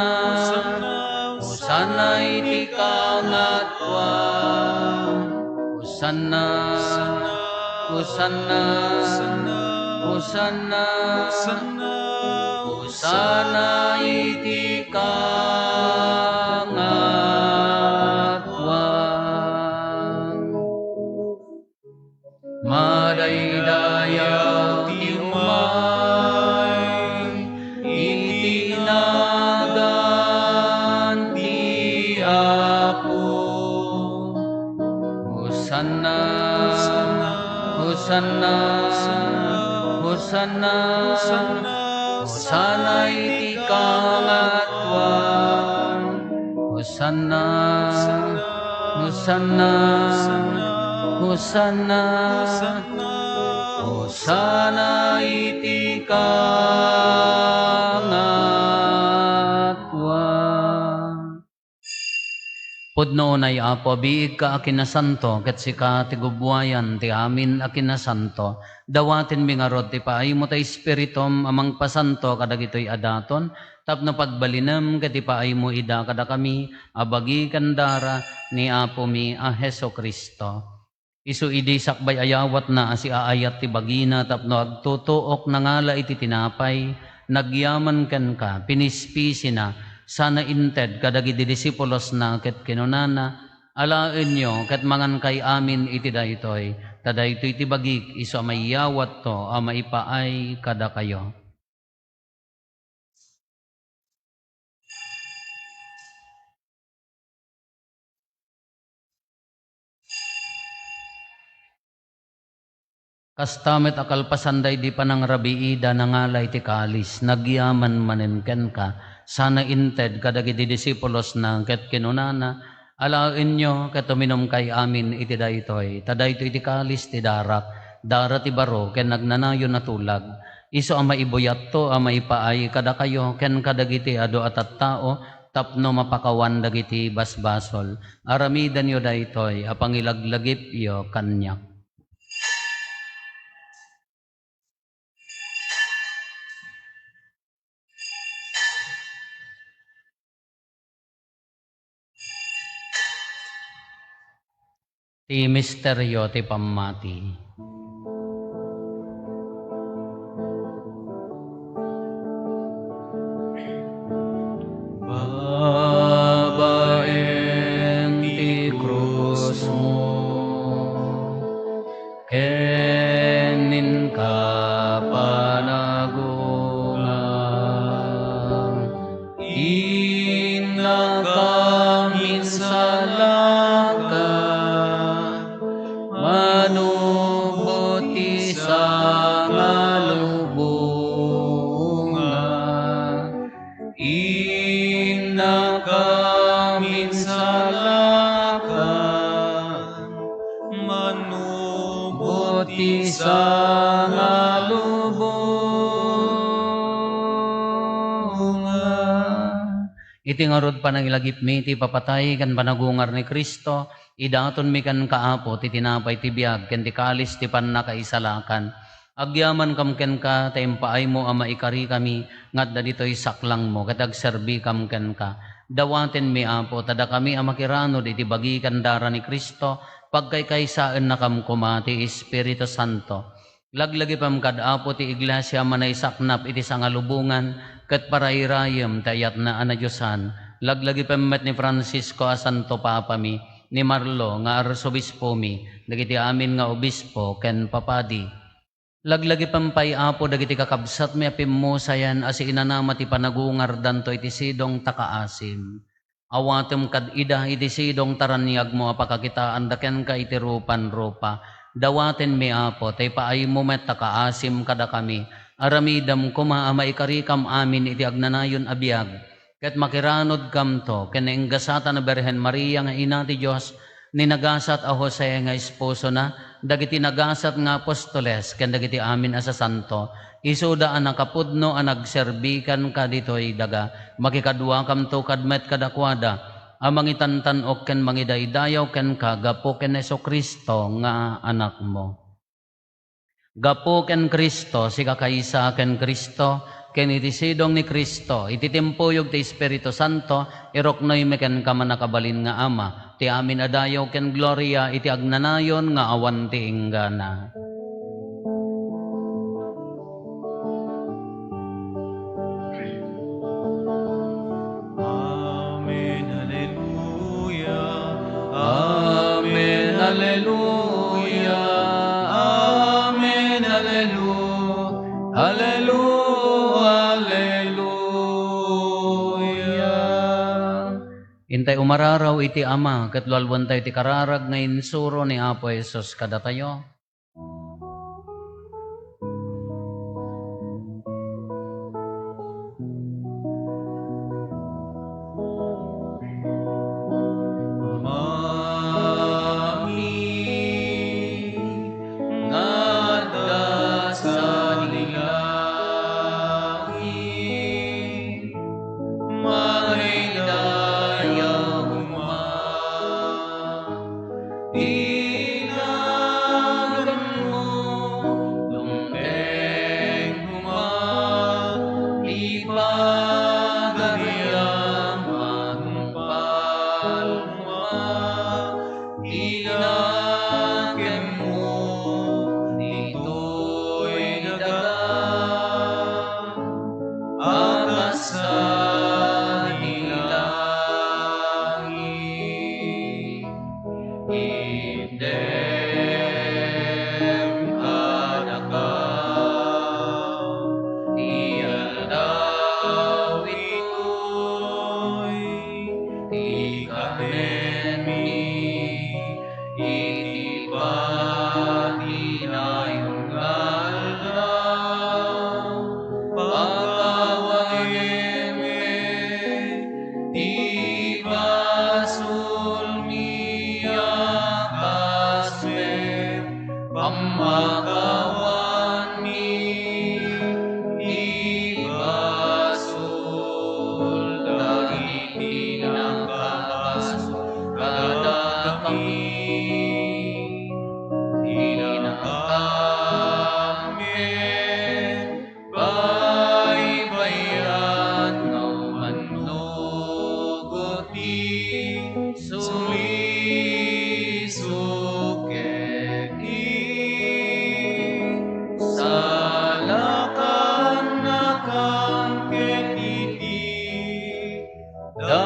Hosanna iti kangatoan. Hosanna, Hosanna, Hosanna, Hosanna iti kangatoan. Madaydayaw ti umay iti nagan ti Apo. Hosanna, Hosanna, Hosanna, Hosanna iti kangatoan. Hosanna, Hosanna, Hosanna, Hosanna iti kangatoan. Pudno unay, Apo, biigka a kinasanto, ket sika ti gubbuayan ti amin a kinasanto. Dawatenmi ngarud ti paaymo ta Espiritum a mangpasanto kadagitoy a daton, tapno pagbalinem ket ipaaymo ida kadakami a bagi ken dara ni Apomi a Jesu-Cristo. Isu idi sakbay a yawatna a siaayat ti bagina tapno agtutuok, nangala iti tinapay, nagyaman kenka, pinispisina, sana inted kadagiti disipulosna ket kinunana, "Alaenyo ket mangankay amin iti daytoy, ta daytoy ti bagik isu a maiyawatto a maipaay kadakayo." Kasta met a kalpasan daydi panangrabiida, nangala iti kalis, nagyaman manen kenka, sana inted kadagiti disipulosna ket kinunana, "Alaenyo ket uminumkay amin iti daytoy, ta daytoy ti kalis ti darak, dara ti baro ken agnanayon a tulag, isu a maibuyatto a maipaay kadakayo ken kadagiti adu a tattao tapno mapakawan dagiti basbasol. Aramidenyo daytoy a pangilaglagipyo kaniak." Ti misterio ti pammati. Babaen ti krusmo ken inka panagungar, innaka minsalakan, manubot ti sangalubongan. Innaka minsalakan, manubot ti sangalubongan. Iti ngarud panangilagipmi ti ipapatay ken panagungar ni Cristo, idatonmi kenka, Apo, ti tinapay ti biag ken ti kalis ti pannakaisalakan. Agyamankam kenka ta impaaymo a maikarikami nga adda ditoy saklangmo ket agserbikam kenka. Dawatenmi, Apo, ta dakami a makiranud iti bagi ken dara ni Cristo, pagkaykaysaennakam koma ti Espiritu Santo. Laglagipem kad Apo ti iglesia a manaisaknap iti sangalubongan ket parairayem ti ayatna a nadiosan. Laglagipem met ni Francisco a Santo Papami, ni Marlo nga Arsobispomi, dagiti amin nga obispo ken papadi. Laglagipem pay, Apo, dagiti kakabsatmi a pimmusayan a siinanama ti panagungardanto iti sidong ta kaasim. Awatem kad ida iti sidong ta raniagmo a pakakitaanda kenka iti rupan-rupa. Dawatenmi, Apo, ta ipaaymo met ta kaasim kadakami. Aramidem koma a maikarikam amin iti agnanayon a biag, ket makiranudkamto ken nainggasatan a Birhen Maria nga Ina ti Dios, ni nagasat a Jose nga esposona, dagiti nagasat nga apostoles, ken dagiti amin a sasanto, isuda a nakapudno a nagserbi kenka ditoy daga. Makikaduakamto kad met kadakuada a mangitantan-ok ken mangidaydayaw kenka gapu ken Jesu-Cristo nga Anakmo. Gapu ken Cristo, sikakaysa ken Cristo, ken iti sidong ni Cristo, iti timpuyog ti Espiritu Santo, iruknoymi kenka, mannakabalin nga Ama, ti amin a dayaw ken gloria iti agnanayon nga awan ti inggana. Amen, alleluia. Amen, alleluia. Amen, allelu-, allelu-, alleluia. Intay umararaw iti Ama, ket lualuantayo ti kararag nga insuro ni Apo Jesus kadatayo. Amin. Nga adda sadi langit, madaydayaw koma ti naganmo, dumteng koma ti pagariam, matungpal koma ti nakemmo ditoy daga a kas sadi langit. Itdem kadaka ti aldaw itoy, ti kanenmi iti pati nayon nga aldaw. Pakawanenmi ti basolmi a kas met pammakawanmi ti basol dagiti nakabasol kadakami. Ti nakaamin, baybay-an nga umannugot ti sulisog ket ti salakannakam ket iti dakes.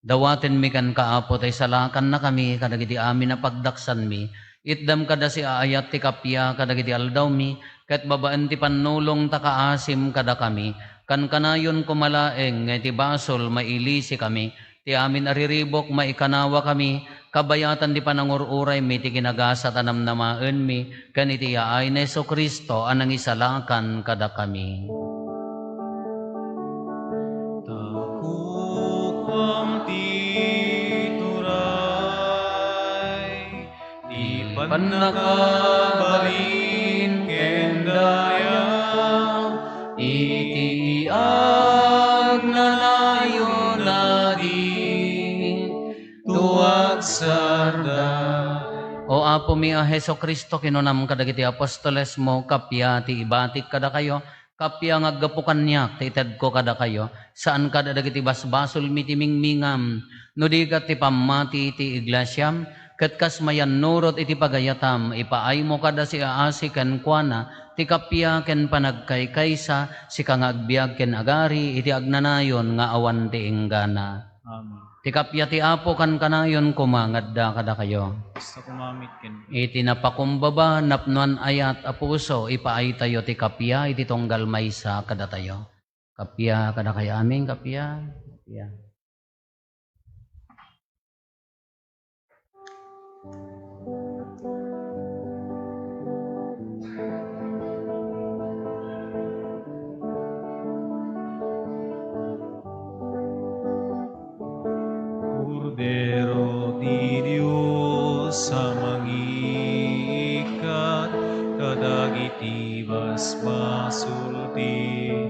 Dawatenmi kenka, Apo, ta isalakannakami kadagiti amin a pagdaksanmi. Itdam kada siaayat ti kappia kadagiti aldawmi, ket babaen ti pannulong ta kaasim kadakami. Kankanayon koma laeng nga iti basol mailisikami, ti amin a riribuk maikanawakami, kabayatan ti panangur-uraymi ti kinagasat a namnamaenmi, ken iti yaay ni Jesu-Cristo a nangisalakan kadakami. Ta kukuam ti turay, ti pannakabalin ken daya, iti agnanayon a di to agsarda. O Apomi a Jesu-Cristo, kinunam kadagiti apostolesmo, kappia ti ibatik kadakayo, kappia nga aggapu kaniak ti itedko kadakayo, saan kada dagiti basbasolmi ti mingmingam, no di ket ti pammati ti iglesiam, ket kas mayannurot iti pagayatam, ipaaymo kada siaasi kenkuana, Ti kappia ken panagkaykaysa, sika nga agbiag ken agari iti agnanayon nga awan ti inggana. Amen. Ti kappia ti Apo kankanayon koma nga adda kadakayo. Kasta koma met kenka. Iti napakumbaba, napnoan ayat a puso, ipaaytayo ti kappia iti tunggal maysa kadatayo. Kappia kadakayo amin, kappia, kappia. Kordero ti Dios a mangiikkat kadagiti basbasol ti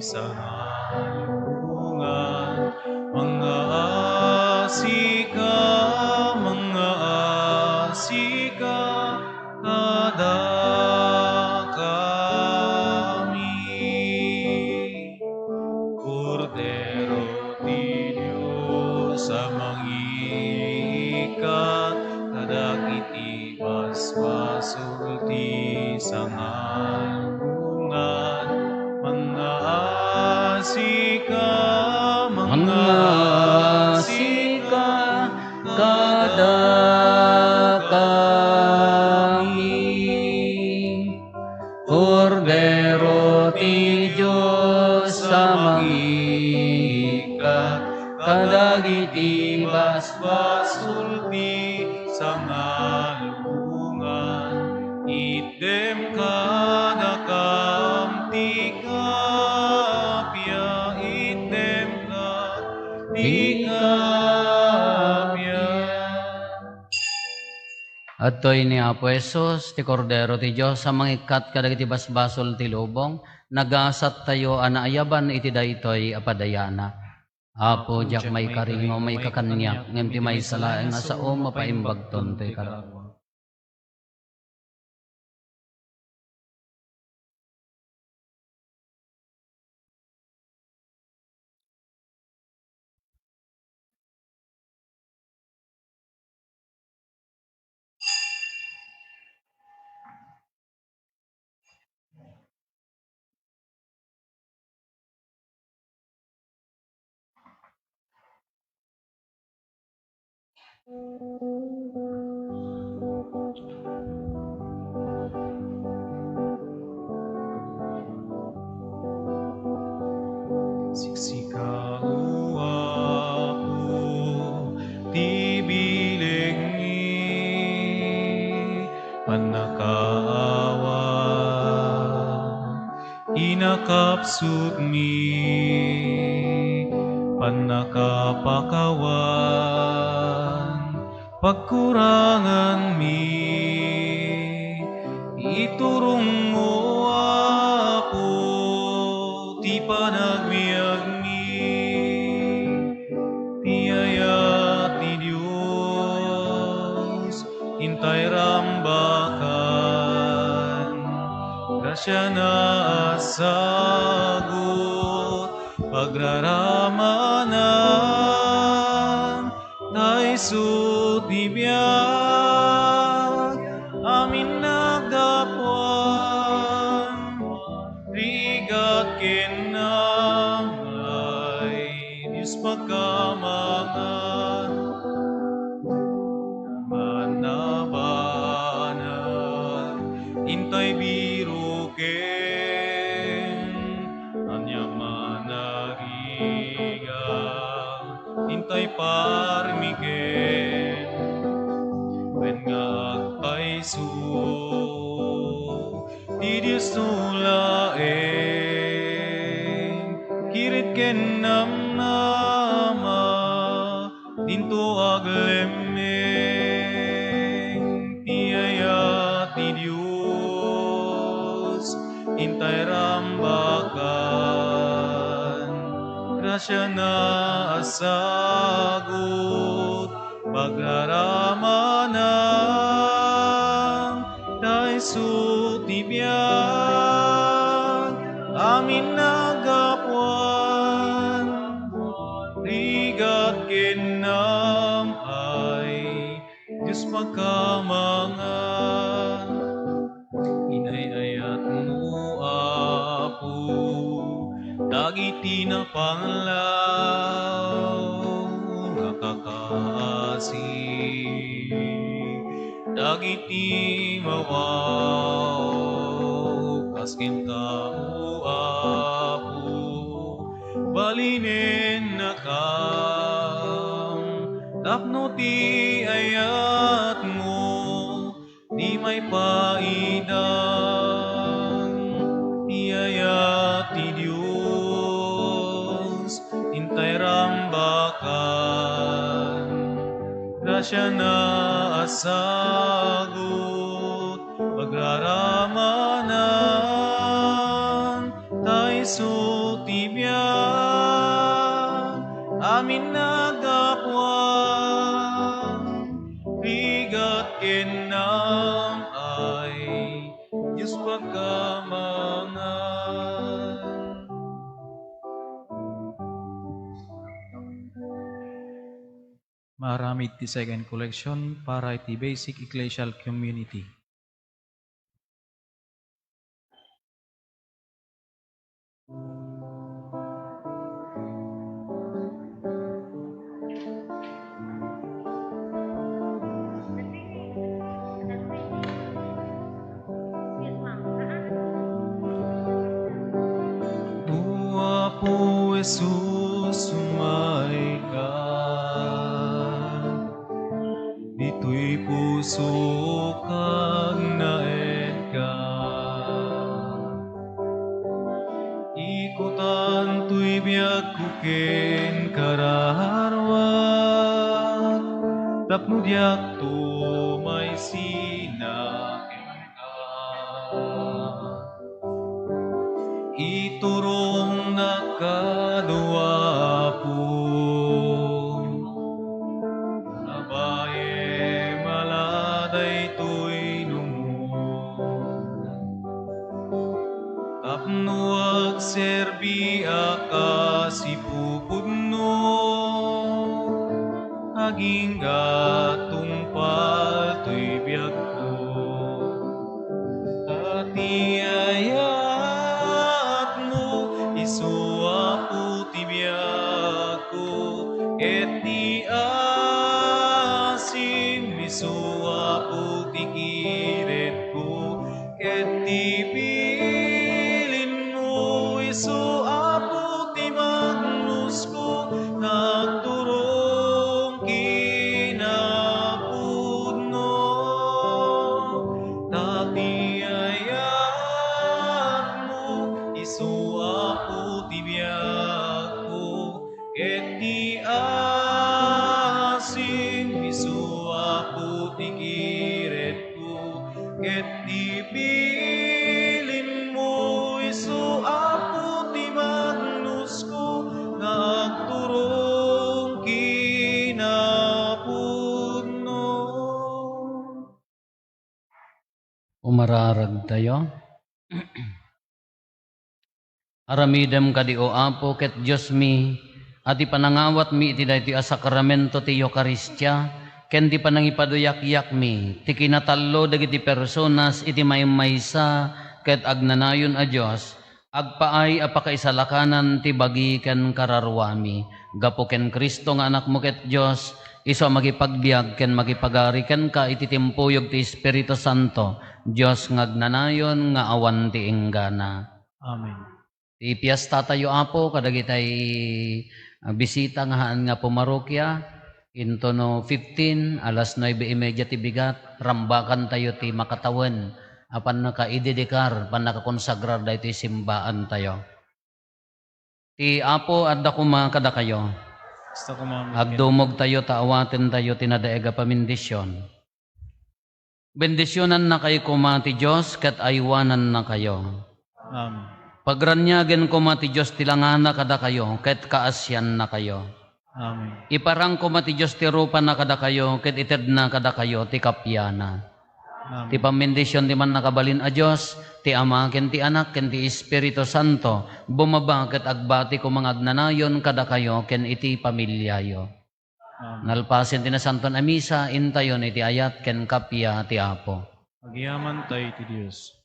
sangalubongan. Mangngaasika, mangngaasika kadakami. Kordero ti Dios a mangiikkat kadagiti basbasol ti sangalubongan. Mangngaasika, mangngaasika kadakami. Kordero ti Dios a mangiikkat kadagiti basbasol ti sangalubongan. Itdem kadakam ti kappia, itdem ka ti kappia. Adtoy ni Apo Jesus, ti Kordero ti Dios a mangikkat kadagiti basbasol ti lubong. Nagasattayo a naayaban iti daytoy a padayana. Apo, diak maikari nga umayka kaniak, ngem ti maysa laeng a sao mapaimbagton toy kararuam. Siksika, O Apo, ti bilengmi, pannakaawa, kinakapsutmi, pannakapakawan, pagkuranganmi. Iturongmo, Apo, ti panagbiagmi, ti ayat ti Dios, intay rambakan. Grasiana a sagut, pagraramanan, ta isu ti biag, amin naggapuan, rigat ken namnay, Dios pagkamangan. Mannabanag, intay biroken, ania man a rigat, intay parmiken, wen nga agpayso ti Diosno laeng, kirit ken namnama, dinto aglemmeng ti ayat ti Dios, intay rambakan. Grasiana a sagut, pagraramanan, ta isu ti biag, amin naggapuan, rigat ken namnay, Dios pagkamangan. Inay-ayatmo, dagiti napanglaw nga kakaasi, dagiti mawaw kas kenka, O Apo, balinennakam tapno ti ayatmo ti maipaidang. Ti ayat ti Dios intay rambakan, grasiana a sagut pagraramanan, ta isu ti biag, amin naggapuan, rigat ken naam-ay, Dios pagkamangan. Maaramid ti second collection para iti basic ecclesial community. O Apo Jesus, umayka. Ditoy pusok agnaedka. Ikutan toy biagko ken kararuak, tapno diakto maisina kenka. Iturongnak kano, Apo, a baim a la daytoy numo, tapno agserbiak a sipupudno. Agingga tungpal toy biagko. Ta ti ayatmo, isu Apo ti biagko, ket ti asim, isu Apo ti kiretko. Ket ti bilinmo, isu Apo ti magnusko, nga agturong kinapudno. Ta ti ayatmo, isu Apo ti biagko, ket ti asim, isu Apo ti kiretko, ket ti bilinmo, isu Apo ti magnusko, nga agturong kinapudno. Umararagtayo. Aramidem kadi, O Apo, ket Diosmi, a ti panangawatmi iti daytoy a sakramento ti Eukaristia, ken ti panangipaduyakyakmi ti kinatallo dagiti personas iti maymaysa ket agnanayon a Dios, agpaay a pakaisalakanan ti bagi ken kararuami. Gapu ken Cristo nga Anakmo ket Dios, isu a makipagbiag ken makipagari kenka iti timpuyog ti Espiritu Santo, Dios nga agnanayon nga awan ti inggana. Amen. Ti piestatayo, Apo, kadagitay, ah, bisita nga haan nga pumarokia, intono fifteen, alas nuebe y media ti bigat, rambakantayo ti makatawen a pannakaidedikar, pannakakonsagrar daytoy simbaantayo. Ti Apo adda koma kadakayo. Kasta koma met kenka. Agdumogtayo ta awatentayo ti nadaig a pamindision. Bendisionannakayo koma ti Dios ket aywanannakayo. Amen. Pagraniagen koma ti Dios ti langana kadakayo ket kaasiannakayo. Amen. Iparang koma ti Dios ti rupana kadakayo ket itedna kadakayo ti kapiana. Amen. Ti pammendision ti Mannakabalin a Dios, ti Ama ken ti Anak ken ti Espiritu Santo, bumaba ket agbati koma nga agnanayon kadakayo ken iti familiayo. Amen. Nalpasen ti Nasanton a Misa, intayon iti ayat ken kappia ti Apo. Agyamantay ti Dios.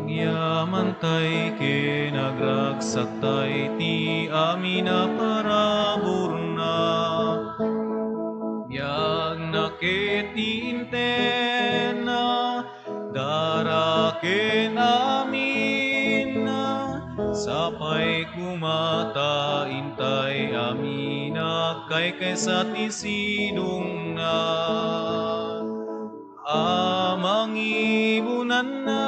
Agyamantay ken agragsaktay ti amin a paraburna. Biagna ket ti intenna, dara ken aminna, sapay koma ta intay amin a agkaykaysa ti sidongna. A mangibunanna,